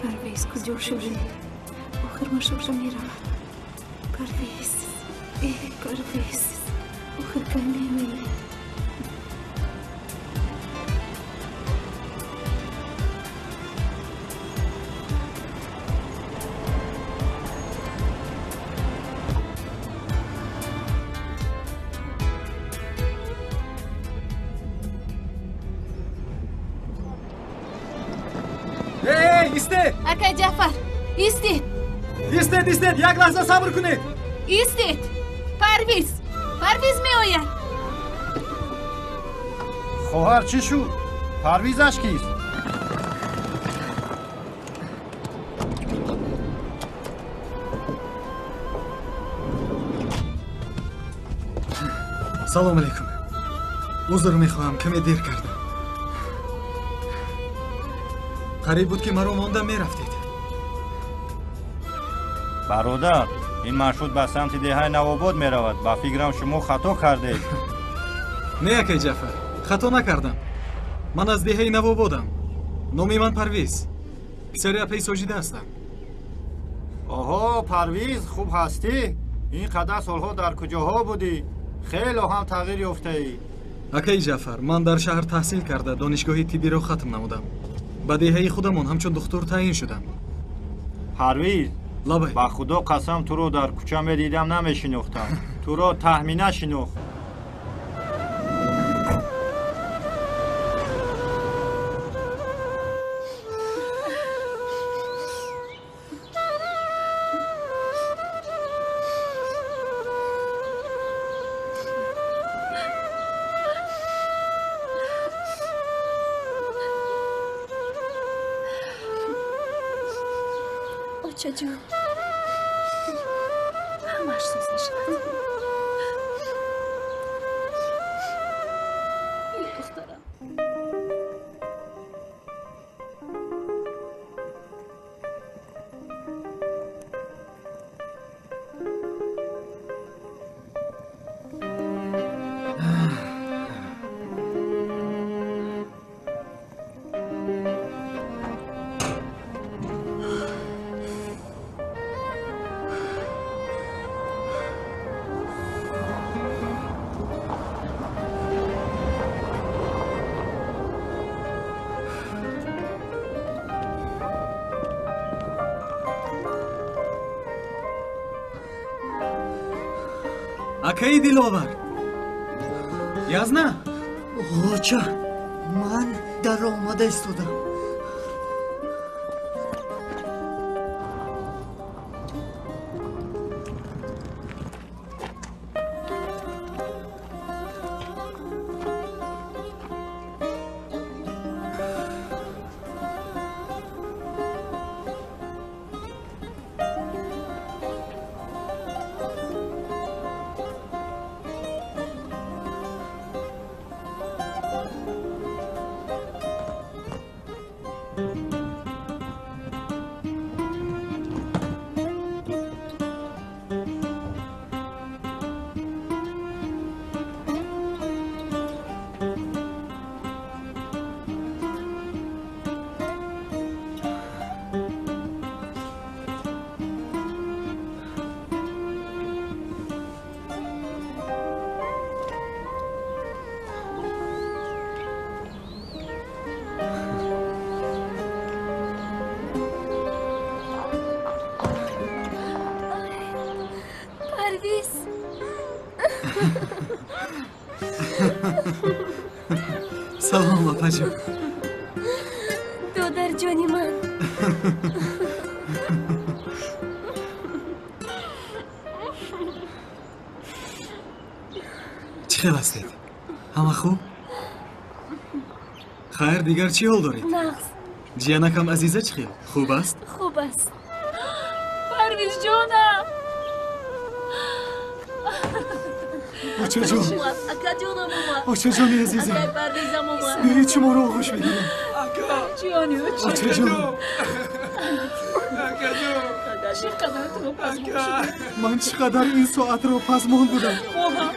D: Парвиз куҷо шудӣ? Охир машоша меравад. Парвиз, э, Парвиз, охир кай мемирӣ?
E: Истед!
D: Акай Ҷафар, истед!
E: Истед, истед! Як лаҳза сабр кунед!
D: Истед! Парвиз! Парвиз меояд!
F: Хоҳар, чӣ шуд? Парвизаш кист?
E: Салом алейкум. Узр мехоҳам, каме дер кардам. Қариб буд, ки маро монда мерафтед.
F: Бародар, ин маршрут ба самти деҳаи Навобод меравад. Ба фикрам, шумо хато кардед.
E: Не, акай Ҷафар, хато накардам. Ман аз деҳаи Навободам. Номи ман Парвиз. Писари апаи Соҷида ҳастам.
F: Оҳо, Парвиз, хуб ҳастӣ? Ин қадар солҳо дар куҷоҳо будӣ? Хело ҳам тағйир ёфтаӣ.
E: Акаи Ҷафар, ман дар шаҳр таҳсил карда, донишгоҳи тиббиро хатм намудам. Ба деҳаи худамон ҳамчун духтур таъин шудам.
F: Парвиз,
E: лабай.
F: Ба худо қасам, туро дар кӯча медидам, намешинохтам. Туро Таҳмина шинохт.
C: Очаҷон,
K: ҳамааш соз мешавад. Духтарам.
E: Акаи Диловар, язна?
A: Оча, ман дар омада истодам.
E: Салом, апаҷон.
C: Додарҷони ман.
E: Чӣ хел ҳастед? Ҳама хуб? Хайр, дигар чӣ ҳол доред?
C: Нағз.
E: Ҷиянакам Азиза чӣ хел? Хуб аст?
C: Хуб аст.
K: Парвизҷонам!
E: Очаҷон,
C: Акаҷонам омад.
E: очаҷони азизам,
C: Акай Парвизам омад.
E: биёед, шуморо оғӯш мегирам.
K: Ҷони оча.
E: Очаҷон,
K: Чӣ қадар туро пазмон шудам.
E: Ман чӣ қадар ин соатро пазмон будам.
K: Мо ҳам.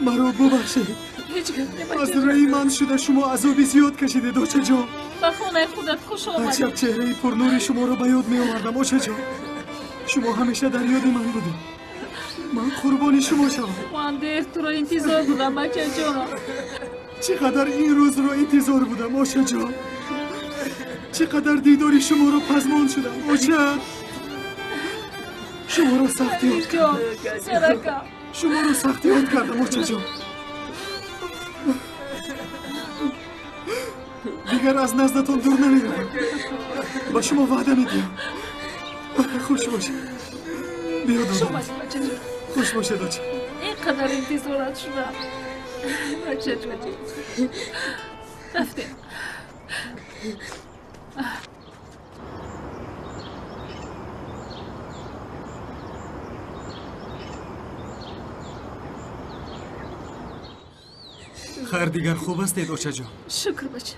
E: Маро бубахшед.
K: Ҳеҷ гап не,
E: Аз рӯи ман шуда шумо азоби зиёд кашидед, очаҷон.
K: Ба хонаи худат хуш омадӣ.
E: Ҳар шаб чеҳраи пурнури шуморо ба ёд меовардам, очаҷон. Шумо ҳамеша дар ёди ман будед. Ман қурбони шумо шавам.
K: Ман дер туро интизор будам, бачаҷонам.
E: Чӣ қадар ин рӯзро интизор будам, очаҷон. Чӣ қадар дидори шуморо пазмон шудам, оча. Шуморо сахт ёд
K: Парвизҷон, саракам.
E: Шуморо сахт ёд кардам, очаҷон. Дигар аз наздатон дур намеравам. Ба шумо ваъда медиҳам. Хуш бошед. Биё,
K: Хуш
E: додарам.
K: омадӣ, бачаҷон.
E: Хуш бошед, оча.
K: Ин қадар интизорат шудам. Бачаҷон. Рафтем.
E: Хайр, дигар хуб ҳастед, очаҷон?
K: Шукр, бача.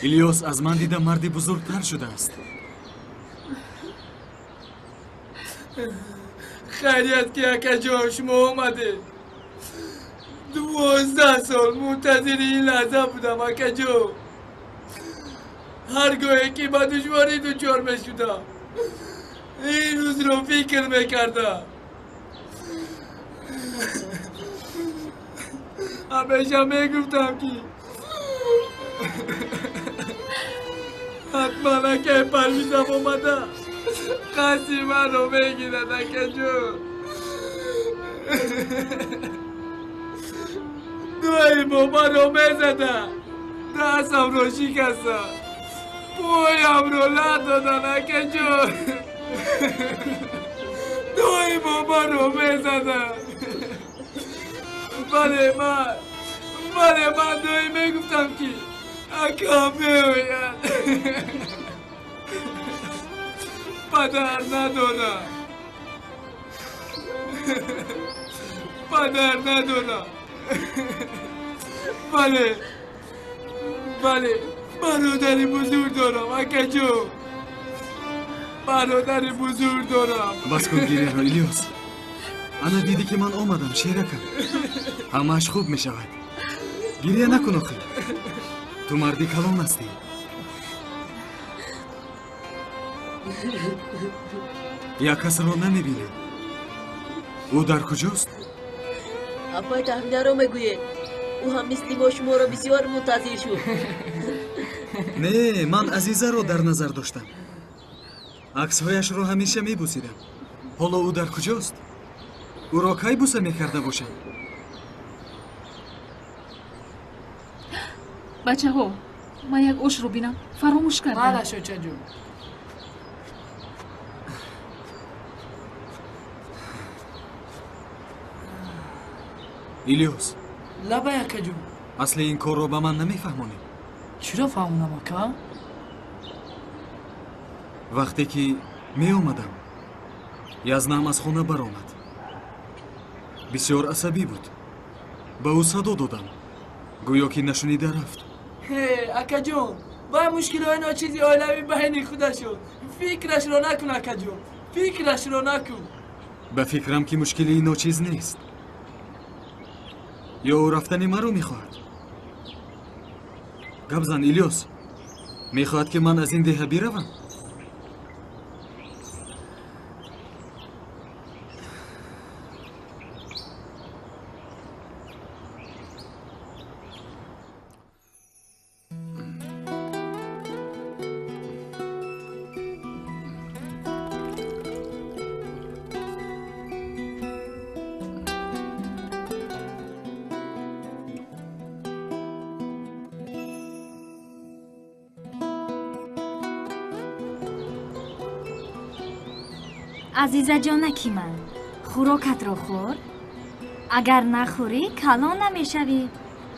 E: Илёс аз ман дида марди бузургтар шудааст.
H: Хайрият ки акаҷон шумо омадед. 12 сол мунтазири ин лаҳза будам, акаҷон. Ҳар гоҳе ки ба душворӣ дучор мешудам, ин рӯзро фикр мекардам. Ҳамеша мегуфтам ки ҳатман акаи Парвизам омада қасди маро мегирад, акаҷон. Дуои бобаро мезада, дастамро шикаста, поямро лат додан, акаҷон. Дуои бобаро мезада. Бале, ман дуои мегуфтам ки акам меояд. Падар надорам. Падар надорам. Бале, бале, бародари бузург дорам, акаҷон. Бародари бузург дорам.
E: Бас кун гиряро, Илёс. Ана дидӣ ки ман омадам, шеракам. Ҳамааш хуб мешавад. Гиря накун охир. Ту марди калон ҳастӣ. Як касро намебинем. Ӯ дар куҷост?
C: Апай Таҳминаро мегӯед. Ӯ ҳам мисли мо шуморо бисёр мунтазир шуд.
E: Не, ман Азизаро дар назар доштам. Аксҳояшро ҳамеша мебусидам. Ҳоло ӯ дар куҷост? Ӯро кай буса мекарда бошам?
K: Бачаҳо, ман як ошро бинам, фаромӯш кардам.
H: Малаш, очаҷон.
E: Илёс.
H: Лабай, акаҷон.
E: Асли ин корро ба ман намефаҳмонӣ.
H: Чиро фаҳмонам, ака?
E: Вақте ки меомадам, язнам аз хона баромад. Бисёр асабӣ буд. Ба ӯ садо додам. Гӯё ки нашунида рафт.
H: Ҳе, акаҷон, вай мушкилҳои ночизи оилавӣ байни худашон. Фикрашро накун, акаҷон. Фикрашро накун.
E: Ба фикрам ки мушкилии ночиз нест. Ё ӯ рафтани маро мехоҳад? Гап зан, Илёс. Мехоҳад ки ман аз ин деҳа биравам?
L: Азизаҷонаки ман, хӯрокатро хӯр. Агар нахӯрӣ, калон намешавӣ.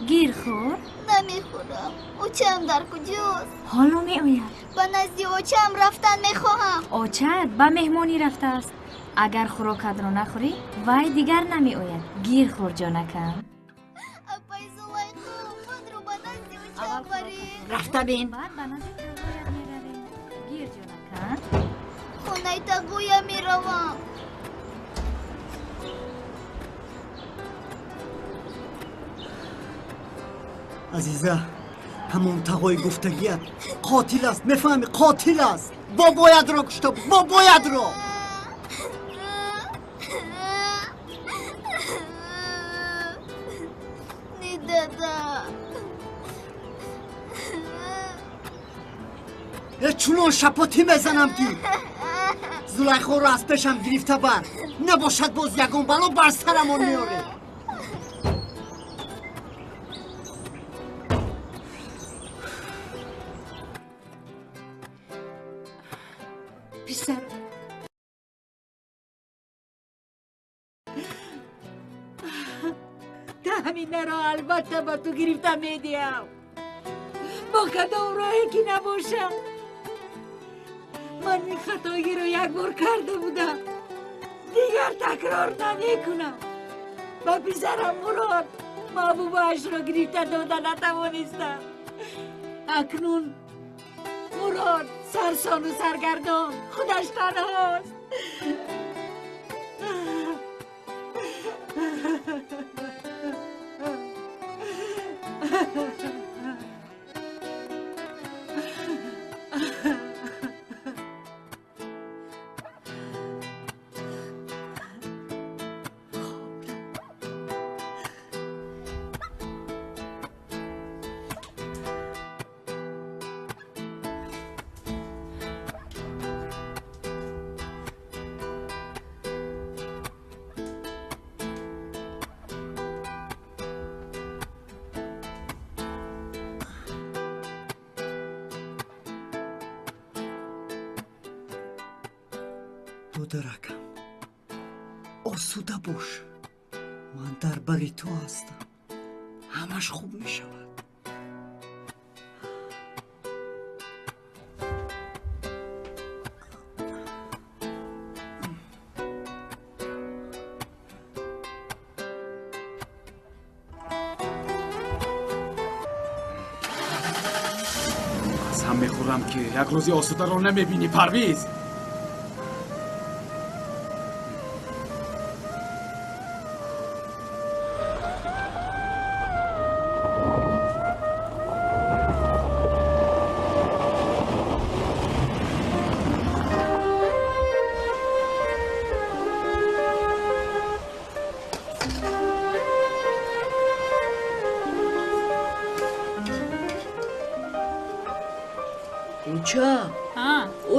L: Гир хӯр.
M: Намехӯрам. Очаам дар куҷост?
L: Ҳоло меояд.
M: Ба назди очаам рафтан мехоҳам.
L: Очаат ба меҳмонӣ рафтааст. Агар хӯрокатро нахӯрӣ, вай дигар намеояд. Гир хӯр, ҷонакам.
M: Апай Зулайхо, манро ба назди очаам баред.
G: Рафта бин.
L: Баъд ба назди тағоят меравем. Гир, ҷонакам.
M: Хонаи тағоя меравам.
A: Азиза, ҳамон тағои гуфтагият қотил аст, мефаҳмӣ? Қотил аст. Бобоятро кушта, бобоятро.
M: Не, дада.
A: Чунон шапотӣ мезанам ки Зулайхоро аз пешам гирифта бар. Набошад боз ягон бало бар сарамон меоред.
G: Писарам, Таҳминаро албатта ба ту гирифта медиҳам. Бо кадом роҳе ки набошад. Ман ин хатоиро як бор карда будам. Дигар такрор намекунам. Ба писарам Мурод маҳбубаашро гирифта дода натавонистам. Акнун Мурод сарсону саргардон худаш танҳост.
A: Додаракам, осуда бош. Ман дар бари ту ҳастам. Ҳамаш хуб мешавад.
B: Қасам мехӯрам, ки як рӯзи осударо намебинӣ, Парвиз.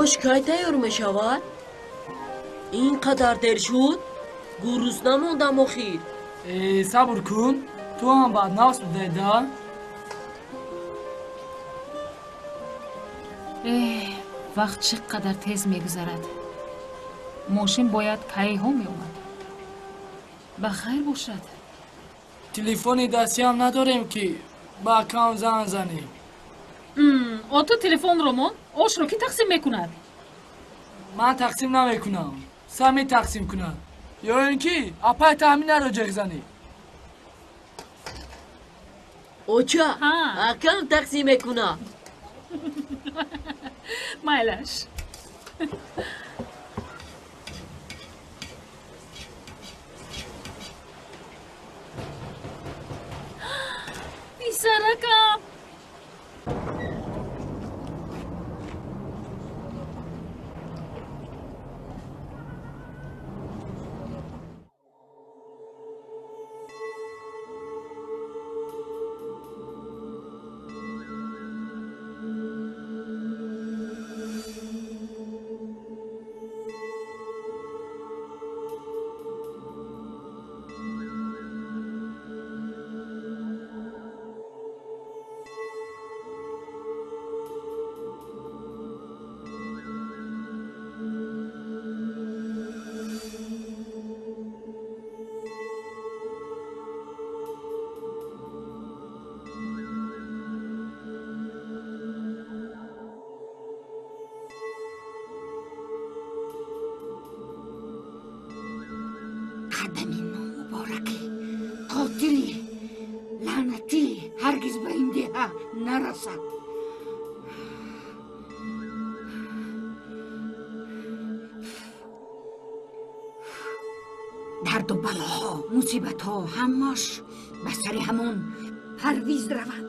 C: Ош кай тайёр мешавад? Ин қадар дер шуд? Гурусна мондам охир.
H: Э, сабр кун, ту ҳам баднафс будайда.
K: Эҳ, вақт чӣ қадар тез мегузарад. Мошин бояд кайҳо меомад. Ба хайр бошад.
H: Телефони дастиам надорем, ки ба акам занг занем.
K: О, ту телефонро мон, ошро кӣ тақсим мекунад?
H: Ман тақсим намекунам, Сами тақсим кунад. Ё ин ки апай Таҳминаро ҷеғ занӣ.
C: Оча, акам тақсим мекунад.
K: Майлаш. Писаракам!
G: Қадами номубораки қотили лаънатӣ ҳаргиз ба ин деҳа нарасад. Дарду балоҳо, мусибатҳо ҳамаш ба сари ҳамон Парвиз раванд.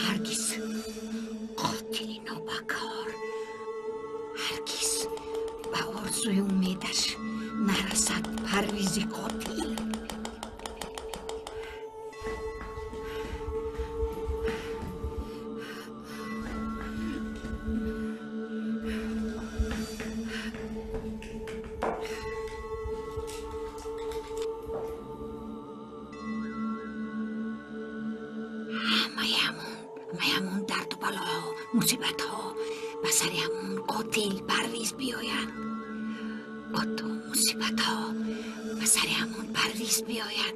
G: Ҳаргиз қотили нобакор ҳаргиз ба орзуи умедаш нарасад. Парвизи қотил. Сари ҳамон қотил Парвиз биёяд. Оту мусибатҳо ба сари ҳамон Парвиз биёяд.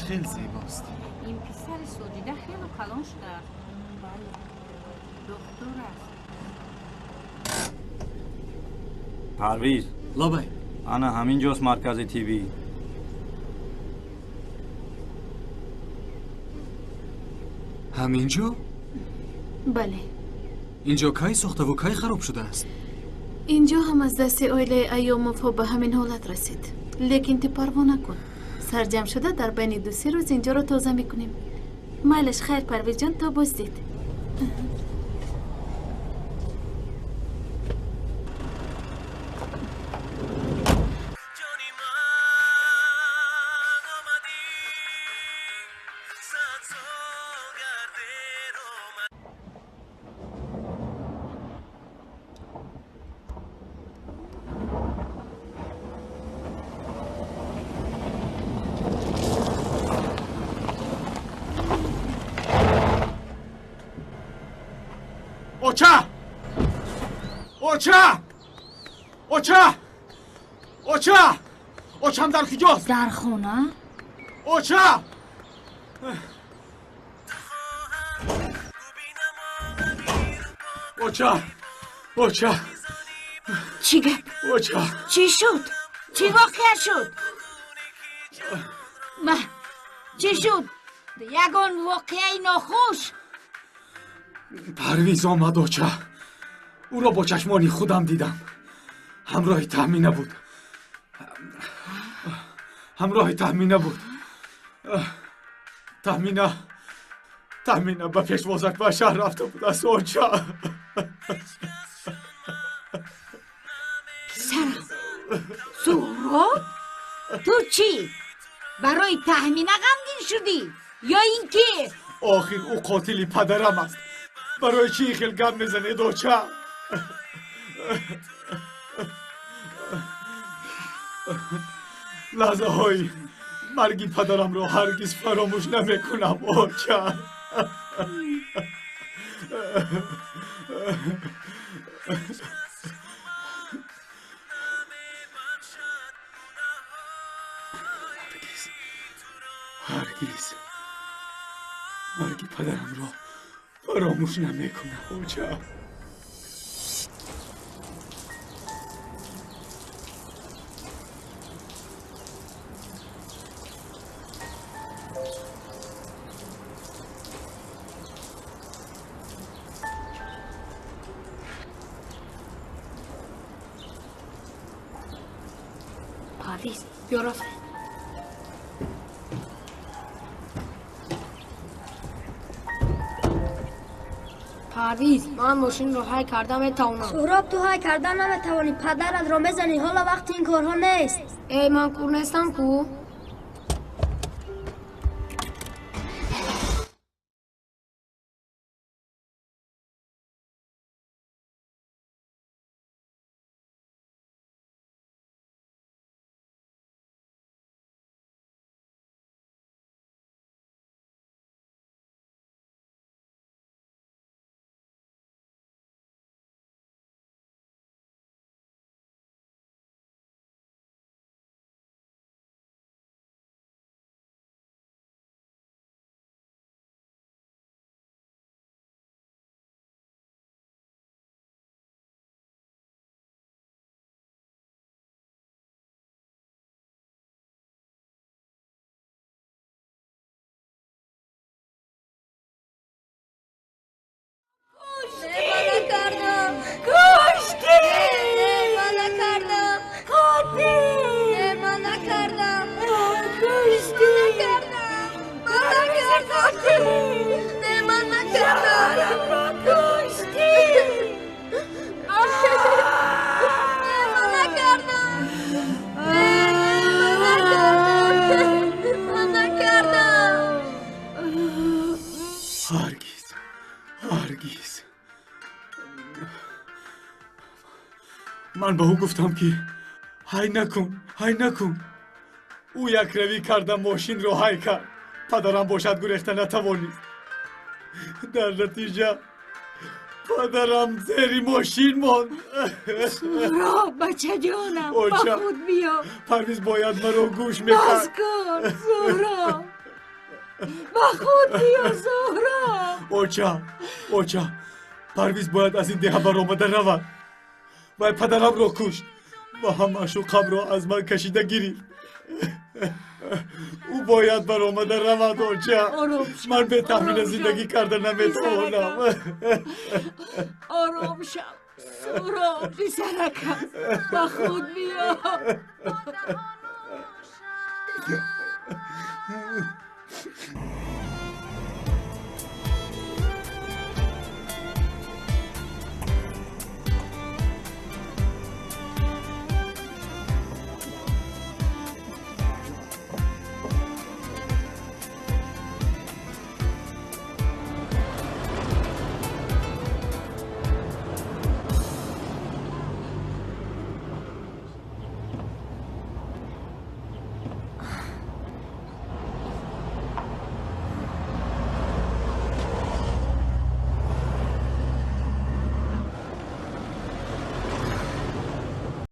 E: Хеле зебост.
K: Ин писари Соҷида хеле калон шудааст. Бале, духтур аст.
F: Парвиз.
E: Лабай.
F: Ана ҳамин ҷост маркази тиббӣ.
E: Ҳамин ҷо?
D: Бале.
E: Инҷо кай сохтаву кай хароб шудааст?
D: Инҷо ҳам аз дасти оилаи Айёмовҳо ба ҳамин ҳолат расид. Лекин ту парво накун. Сарҷамъ шуда дар байни ду-се рӯз инҷоро тоза мекунем. Майлаш, хайр, Парвизҷон, то боздид.
B: Оча! Оча! Оча! Оча! Очам дар куҷост?
K: Дар хона.
B: Оча! Оча! Оча!
G: Чӣ гап?
B: Оча!
G: Чӣ шуд? Чӣ воқеа шуд? Ма, чӣ шуд? Ягон воқеаи нохуш?
B: Парвиз омад, оча. Ӯро бо чашмони худам дидам. Ҳамроҳи Таҳмина буд. Ҳамроҳи Таҳмина буд. Таҳмина, Таҳмина ба пешвозак ба шаҳр рафта будааст, оча.
G: Писарам, Суҳроб, ту чӣ? Барои Таҳмина ғамгин шудӣ ё ин ки?
B: Охир ӯ қотили падарам аст. Барои чӣ ин хел гап мезанед, оча? Лаҳзаҳои марги падарамро ҳаргиз фаромӯш намекунам, оча. Ҳаргиз, ҳаргиз марги падарамро фаромӯш намекунам, оча.
I: Парвиз, биё рафтем. Парвиз, ман мошинро ҳай карда метавонам.
J: Суҳроб, ту ҳай карда наметавонӣ. Падаратро мезанӣ. Ҳоло вақти ин корҳо нест.
I: Эй, ман кур нестам ку?
B: Ҳаргиз. Ман ба ӯ гуфтам, ки ҳай накун, ҳай накун. Ӯ якравӣ карда мошинро ҳай кард. Падарам бошад гурехта натавонист. Дар натиҷа падарам зери мошин монд.
G: Суҳроб, бачаҷонам, ба худ биё.
B: Парвиз бояд маро гӯш мекард.
G: Бас кун, Суҳроб, ба худ биё, Суҳроб.
B: Оча, оча, Парвиз бояд аз ин деҳа баромада равад. Вай падарамро кушт ва ҳам маъшуқамро аз ман кашида гирифт. Ӯ бояд баромада равад, оча. Ман бе Таҳмина зиндагӣ карда наметавонам.
G: Ором шав, Суҳроб, писаракам, ба худ биё.